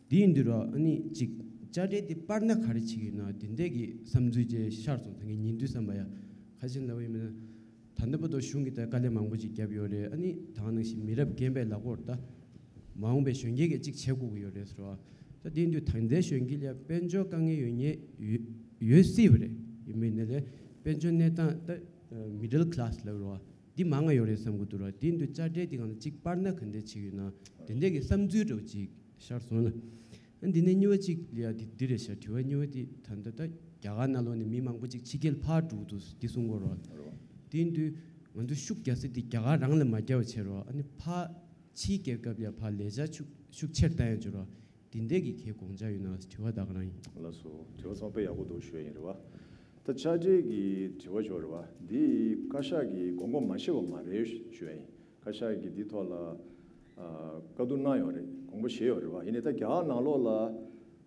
དེ་ཡིན་དུས་ར་ཨ་ནི་ཅིག་དཔྱ་ཁྲལ་དེ་སྤར་ན་ག་རེ་བྱེད་ཀྱི་ཡོད་ན་དེ་འདྲས་ཀྱི་བསམ་ཚུལ་ཅིག་ཤར་སོང་། ད་ངས་ཉིན་དུས་བསམ་པ་ཡ། ག་རེ་བྱས་ནས་ལབ་པ་ཡིན་ན། ད་ལྟ་བར་དུ་གཞུང་གིས་ད་དཀའ་ལས་མང་པོ་ཅིག་བརྒྱབ་ཡོད་རེད། ཨ་ནི་ད་ག་ནང་བཞིན་མི་རབས་རྒན་པའི་ལག་པར་ད་མ་འོངས་པའི་གཞོན་སྐྱེས་ཀྱིས་ཅིག་བྱེད་དགོས་ཀྱི་ཡོད་རེད་ཟེར་བ། ད་དེ་ཡིན་དུས་ད་ལྟའི་གཞོན་སྐྱེས་ལ་དཔལ་འབྱོར་དཀའ་ངལ་ཡོད་ངེས་ཡོད་ཡོད་སྲིད་པ་རེད། ཡིན་པའི་ནས་ལས་དཔལ་འབྱོར་གནས་སྟངས་ད་མི་ཌལ་ཁི་ལ་སི་ལབ་རེད་བ། འདི་མང་ང་ཡོད་རེད་བསམ་གྱི་འདུག་ར། དེ་ཡིན་དུས་དཔྱ་ཁྲལ་དེ་སྒང་ལ་ཅིག་སྤར་ན་ག་འདྲས་བྱེད་ཀྱི་ཡོད་ན་དེ་འདྲས་ཀྱི་བསམ་ཚུལ་འདྲ་བོ་ཅིག་ཤར་སོང་ལ། ཨ་འདི་ནས་གཉིས་པ་གཅིག་ལ་ཡ་འདི་འདི་རེད་ཤག་དྲི་བ་གཉིས་པ་འདི་ད་ལྟ་ད་རྒྱ་གར་ནང་ལོགས་ནས་མི་མང་པོ་ཅིག་ཕྱི་རྒྱལ་ཕར་འགྲོ་འདུག་འདི་གསུང་གི་ཡོད་རེད་བ། རེད་བ། དེ་ཡིན་དུས་ང་ཚོ་ཤུགས་རྒྱག་ས་འདི་རྒྱ་གར་རང་ལ་མ་རྒྱག་པ་བྱས་རེད་བ། ཨ་ནི་ཕར་ཕྱིའི་རྒྱལ་ཁབ་ལ་ཡ་ཕར་ལས་འཆར་ཤུགས་ཤུགས་ཆེར་བཏང་ཡ་བྱས་རེད་བ། འདི་འདྲས་ཀྱི་གའི་དགོངས་འཆར་ཡོད་ན་དྲི་བ་ད་ག་རང་ཡིན། ལགས་སོ། དྲི་བ་ཚང་མ་དཔེ་ཡག་པོ་འདུག་ཞུ་ཡ་ཡིན་རེད་བ། ད་དཔྱ་ཁྲལ་གྱི་དྲི་བ་ཅིག་ཡོད་རེད་བ། འདི་བཀའ་ཤག་གིས་དགོངས་པ་མ་བཞེས་པ་མ་རེད་ཞུ་ཡ་ཡིན། བཀའ་ཤག་གིས་འདི་ཐོག་ལ་ཨ་བཀའ་བསྡུར་གནང་ཡོད་རེད། དགོངས་པ་བཞེས་ཡོད་རེད་བ། ཡིན་ནའི་ད་རྒྱ་གར་ནང་ལོགས་ལ་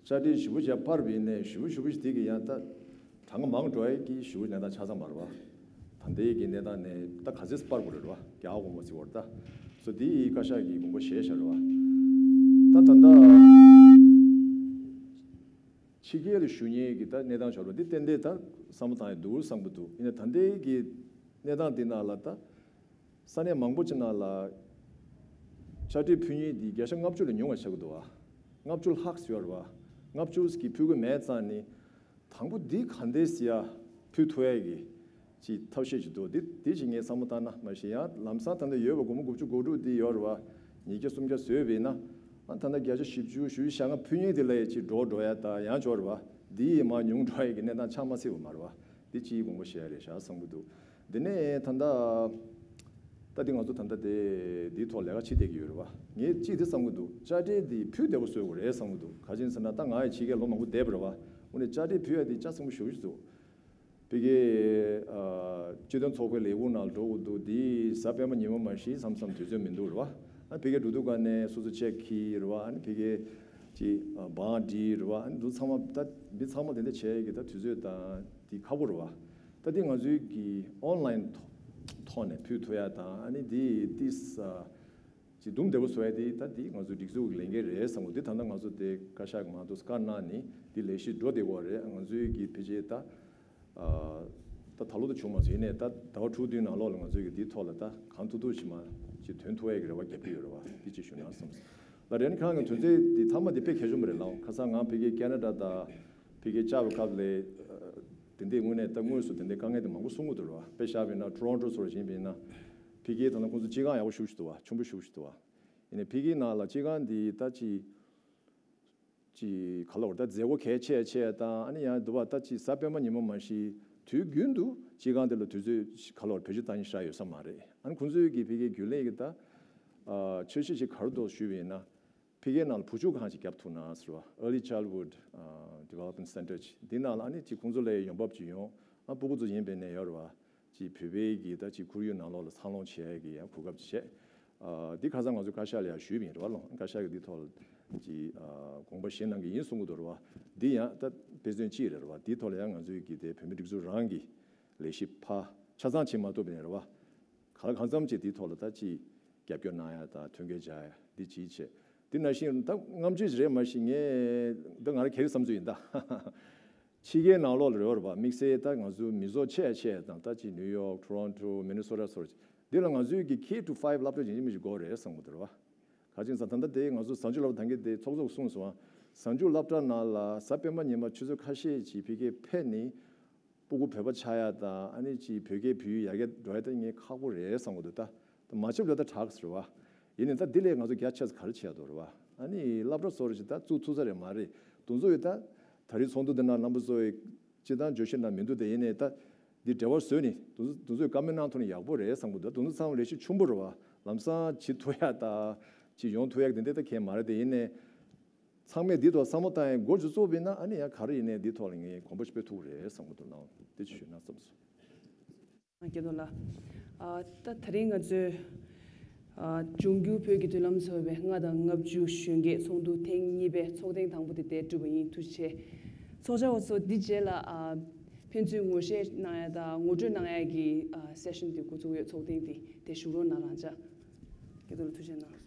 དཔྱ་ཁྲལ་ཞེ་པོ་ཅིག་སྤར་བ་ཡིན་ནའི་ཞེ་པོ་ཞེ་པོ་ཅིག་དེ་གི་ཡང་ད་གྲངས་ཀ་མང་འགྲོ་ཡ་གི་ཞེ་པོ་གནས་སྟངས་ཆགས་ཚར་མ་རེད་བ། ད་ལྟའི་གི་གནས་སྟངས་ནས་ད་ག་ཚོད་སྤར་དགོས་རེད་བ། རྒྱ་གར་དགོངས་པ་བཞེས་པ་རེད་ད། སོ་འདི་བཀའ་ཤག་གིས་དགོངས་པ་བཞེས་བཞག་རེད་བ། ད་ད་ལྟ་ཕྱི་རྒྱལ་ལ་བཞུགས་མཁན་གྱི་ད་གནས་སྟངས་ཆགས་རེད་བ། འདི་ཏན་ཏན་ད་བསམ་བློ་བཏང་ཡ་འདུག་བསམ་གྱི་འདུག་ཡིན་ན་ད་ལྟའི་གི་གནས་སྟངས་འདི་ནང་ལ་ད། ས་གནས་མང་པོ་ཅིག་ནང་ལ་དཔྱ་ཁྲལ་ཕུལ་མཁན་དེ་བརྒྱ་ཆ་ལྔ་བཅུ་ལས་ཉུང་བ་ཆགས་ཀྱི་འདུག་བ། ལྔ་བཅུ་ལྷག་ཡོད་རེད་བ། ལྔ་བཅུ་གིས་ཕུལ་གྱི་མེད་ཙང་ནི། དང་པོ་འདི་ག་འདྲས་སེ་ཡ་ཕུལ་ཐུབ་ཡ་གི་ཅིག་ཐབས་ཤེས་ཅིག་འདུག་འདི་འདི་ཅིག་ངས་བསམ་བློ་བཏང་ན། མ་གཞི་ཡང་ལམ་སང་ད་ལྟ་ཡོད་པ་སྒོར་མོ་དགུ་བཅུ་གོ་དྲུག་འདི་ཡོད་རེད་བ། ཉིས་བརྒྱ་སུམ་བརྒྱ་བཟོས་པ་ཡིན་ན། ཨ་ད་ལྟ་བརྒྱ་ཆ་བཞི་བཅུ་ཞུ་ཞག་ང་ཕུལ་མཁན་དེ་ལ་ཡ་ཅིག་འགྲོ་འགྲོ་ཡ་ད་ཡང་འབྱོར་བ། འདི་ཡིས་མར་ཉུང་འགྲོ་ཡ་གི་གནས་སྟངས་ཆགས་མ་སྲིད་པ་མ་རེད་བ། འདི་ཅིག་དགོངས་པ་བཞེས་ཡ་རེད་ཤག་བསམ་གྱི་འདུག་འདི་ནས་ད་ལྟ། ད་འདི་ང་ཚོ་ད་ལྟ་དེ་འདིའི་ཐོག་ལས་ཀ་བྱེད་བསྡད་ཀྱི་ཡོད་རེད་བ། ངས་གཅིག་འདི་བསམ་གྱི་འདུག་དཔྱ་ཁྲལ་འདི་ཕུལ་བདེ་པོ་བཟོ་དགོས་རེད་བསམ་གྱི་འདུག་ག་ཅི་ཡིན་ཟེར་ན་ད་ང་ཡི་ཕྱི་རྒྱལ་ལོ་མང་པོ་བསྡད་པ་རེད་བ། འོ་ནས་དཔྱ་ཁྲལ་ཕུལ་ཡ་འདི་ལྕགས་ཟིང་པོ་ཞེ་པོ་ཅིག་འདུག་ཕ་གིའི་ཨ་སྤྱི་མཐུན་ཚོགས་པའི་ལས་ཁུངས་ནང་འགྲོ་དགོས་འདུག་འདི་གཟའ་སྤེན་པ་ཉིན་མོ་མ་གཞི་མཚམས་མཚམས་དུས་ཚོད་མི་འདུག་རེད་བ། ཨ་ཕ་གིའི་འགྲོ་དུས་ག་ནས་སོ་སོ་ཅེག་འཁྱེར་རེད་བ། ཨ་ནི་ཕ་གིའི་ཅིག་ཨ་བང་སྒྲིག་རེད་བ། ཨ་ནི་འདུག་ཚང་མ་ད་འདི་ཚང་མ་དེ་འདྲ་བྱས་ཀྱི་ད་དུས་ཚོད་དང་འདི་ཁག་པོ་རེད་བ། ད་འདི་ང་ཚོའི་གི་ཨོན་ལན་ཐོག་ཐོག་ནས་ཕུལ་ཐུབ་ཡ་དང་། ཨ་ནི་འདི་ཏིས་ཨ་ཅིག་འདུམ་བདེ་པོ་བཟོ་ཡ་དེ་ད་འདི་ང་ཚོའི་སྒྲིག་འཛུགས་ཀྱི་ལས་འགན་རེད་བསམ་གྱི་འདུག་འདི་ད་ལྟ་ང་ཚོ་དེ་བཀའ་ཤག་གི་མ་གཏོགས་བཀའ་གནང་ནི་འདི་ལས་གཞི་འགྲོ་བསྡད་ཀྱི་ཡོད་རེད། ང་ཚོའི་གི་ཕལ་ཆེར་ད་ཨ་ད་ད་ལོ་ད་བྱུང་མ་སོང་། ཡིན་ནའི་ད་ཟླ་བ་དྲུག་བདུན་ནང་ལོགས་ལ་ང་ཚོའི་གི་འདིའི་ཐོག་ལ་ད་གང་ཐུབ་ཐུབ་ཅིག་མ་ཅིག་དོན་ཐུབ་ཡ་གི་རེ་བ་རྒྱབ་ཀྱི་ཡོད་རེད་བ། འདི་ཅིག་ཞུ་ན་བསམ་སོང་། ལ་རེན་ཁང་གི་དོན་ཚན་འདི་མཐའ་མ་འདི་དཔེ་གལ་ཆེན་པོ་རེད་ལགས། ཁ་སང་ང་ཕ་གིའི་ཁེ་ན་ཌ་དང་ཕ་གིའི་བཅར་བའི་སྐབས་ལ་ཨ་དེ་འདྲའི་དངོས་གནས་ད་དངོས་སུ་དེ་འདྲའི་དཀའ་ངལ་དེ་མང་པོ་གསུང་གི་འདུག་རེད་བ། དཔེ་བཞག་པ་ཡིན་ན་ཊོ་རོན་ཊོ་སོགས་ལ་ཕྱིན་པ་ཡིན་ན། ཕ་གིའི་ད་ལྟ་ཁོང་ཚོ་སྤྱི་ཁང་ཡག་པོ་ཞེ་པོ་ཞིག་འདུག་བ། ཆེན་པོ་ཞེ་པོ་ཞིག་འདུག་བ། ཡིན་ནའི་ཕ་གིའི་ནང་ལ་སྤྱི་ཁང་འདི་ད་ཅི་ཅི་ག་ལབ་དགོས་རེད། ད་མཛད་སྒོ་གལ་ཆེ་ཆེ་དང་། ཨ་ནི་ཡང་འདུག་བ། ད་ཅི་གཟའ་སྤེན་པ་ཉིན་མོ་མ་གཞི་དུས་རྒྱུན་དུ་སྤྱི་ཁང་དེ་ལ་དུས་ཚོད་ག་ལབ་དགོས་རེད། བེད་སྤྱོད་བཏང་མཁན་ཞེ་དྲག་ཡོད་ས་མ་རེད། ཨ་ནི་ཁོང་ཚོའི་གི་ཕ་གིའི་རྒྱུན་ལས་ཀྱི་ད་ཨ་འཆར་གཞི་ཞིག་ག་རེ་འདུག་ཞུས་པ་ཡིན་ན། ཕ་གིའི་ནང་ལ་བུ་ཕྲུག་ཁང་ཅིག་བརྒྱབ་ཐུབ་ན་ཟེར་བ། Early Childhood ཨ་Development Center ཅིག་འདི་ནང་ལ་ཨ་ནི་ཅིག་ཁོང་ཚོ་ལ་ཡོང་འབབ་ཅིག་ཡོང་། ཨ་སྤུ་གུ་ཚོ་ཡིན་པའི་ནས་ཡོད་རེད་བ། ཅིག་བོད་པའི་གི་ད་ཅིག་ཁོར་ཡུག་ནང་ལོགས་ལ་འཚར་ལོངས་བྱེད་ཡས་ཀྱི་ཡང་གོ་སྐབས་ཅིག་བྱས། ཨ་འདི་ཁ་སང་ང་ཚོ་བཀའ་ཤག་ལ་ཡང་ཞུས་པ་ཡིན་རེད་བ། ལོ་བཀའ་ཤག་གིས་འདི་ཐོག་ལ་ཅིག་ཨ་དགོངས་པ་བཞེས་གནང་གི་ཡིན་གསུང་གི་འདུག་རེད་བ། འདི་ཡང་ད་དཔེ་མཚོན་གཅིག་རེད་རེད་བ། འདིའི་ཐོག་ལ་ཡང་ང་ཚོའི་གི་དེ་བོད་མི་སྒྲིག་འཛུགས་རང་གི་ལས་གཞི་ཕར་ཆ་ཚང་བྱེད་མ་ཐུབ་པ་ཡིན་རེད་བ། གང་ལ་གང་འཚམ་ཅིག་དེའི་ཐོག་ལ་ད་ཅིག་རྒྱབ་སྐྱོར་གནང་ཡ་དང་མཐུན་རྐྱེན་སྦྱར་ཡ་འདི་ཅིག་བྱས། དེ་ནང་བཞིན་ད་རྔམ་བརྗིད་རེད། མ་གཞི་ངས་ད་ང་རང་ག་རེ་བསམ་ཚུལ་ཡིན་ད། ཕྱི་རྒྱལ་ནང་ལོགས་ལ་རེད་བ། དམིགས་བསལ་ད་ང་ཚོ་མི་ཚོགས་ཆེ་ཆེ་དང་། ད་ཅིག་ནིའུ་ཡོག་ཊོ་རོན་ཊོ་མི་ནི་སོ་ཊ་སོགས་འདི་ལ་ང་ཚོའི་གི་K to five སློབ་གྲྭ་ཡིན་གཅིག་མིན་གཅིག་དགོས་རེད་བསམ་གྱི་འདུག་རེད་བ། ག་ཅི་ཡིན་ཟེར་ན་ད་ལྟ་དེ་ང་ཚོ་གཟའ་མཇུག་སློབ་གྲྭ་ད་གིན་དེ་ཚོགས་གཙོས་གསུངས་སོང་བ། གཟའ་མཇུག་སློབ་གྲྭ་ནང་ལ་གཟའ་སྤེན་པ་ཉིན་མ་ཆུ་ཚོད་ཁ་ཤས་ཅིག་ཕ་གིར་ཕེབས་ནས། སྤུ་གུ་བོད་པ་ཆགས་ཡ་དང་། ཨ་ནི་ཅིག་བོད་སྐད་བོད་ཡིག་ཡར་རྒྱས་འགྲོ་ཡ་ད་ངས་ཁག་པོ་རེད་བསམ་གྱི་འདུག་ད་མ་བྱས་པ་ལ་ད་དྲག་ཟེར་བ། ཡིན་ནའི་ད་འདི་ལས་ང་ཚོ་རྒྱ་ཆེ་ས་ག་རེ་བྱེད་ཡ་འདུག་རེད་བ། ཨ་ནི་སློབ་གྲྭ་སོགས་རེ་ཞིག་ད་བཙུགས་ཐུབ་ས་རེད་མ་རེད། དེ་ཚོ་ཡོད་ད། ད་རེས་ཚོགས་འདུ་འདི་ནང་རྣམ་པ་ཚོ་ཡི་སྤྱི་བཏང་བརྗོད་གཞི་ནང་མི་འདུག་དེ་ཡིན་ནའི་ད་འདི་འབྲེལ་བ་བཟོས་ནས་དེ་ཚོ་དེ་ཚོ་ཡི་བཀའ་མོལ་གནང་ཐུབ་ན་ཡག་པོ་རེད་བསམ་གྱི་འདུག་དེ་ཚོ་ཚང་མ་ལས་གཞི་ཆེན་པོ་རེད་བ། ལམ་སང་བྱེད་ཐུབ་ཡ་ད་ཅིག་ཡོང་ཐུབ་ཡ་དེ་འདྲ་ད་གང་ཡང་མ་རེད། དེ་ཡིན་ནའི། ཚང་མས་འདི་ཐོག་བསམ་བློ་བཏང་ཡས་འགོ་ཅིག་བཙུགས་པ་ཡིན་ན། ཨ་ནི་ཡང་ག་རེ་ཡིན་ནའི་འདི་ཐོག་ལ་ངས་གོམ་པ་ཞིག་སྤོ་ཐུབ་ཀྱི་རེད་བསམ་གྱི་འདུག་ལགས། དེ་ཅིག་ཞུས་ན་བསམ་སོང་། སྐྱིད་སྡུག་ལགས། ཨ་ད་ད་རིང་ང་ཚོས་ཨ་འབྱུང་འགྱུར་བོད་ཀྱི་མདུན་ལམ་ཟེར་བའི་ལྔ་དང་ལྔ་བཅུ་གཞོན་སྐྱེས་ཚོགས་འདུ་ཐེངས་གཉིས་པའི་ཚོགས་ཐེངས་དང་པོ་དེ་དེ་གྲུབ་པ་ཡིན། ཐུགས་རྗེ་ཆེ། ཚོགས་བཅར་བ་ཚོ། འདི་རྗེས་ལ་ཨ་ཕན་ཚུན་ངོ་ཤེས་གནང་ཡ་དང་ངོ་སྤྲོད་གནང་ཡ་གི་ཨ་སེ་ཤན་དེ་འགོ་འཛུགས་ཡོད། ཚོགས་ཐེངས་དེ་དེ་བཞུགས་རོགས་གནང་། རང་ཅག་སྐྱིད་སྡུག་ལགས། ཐུགས་རྗེ་གནང་།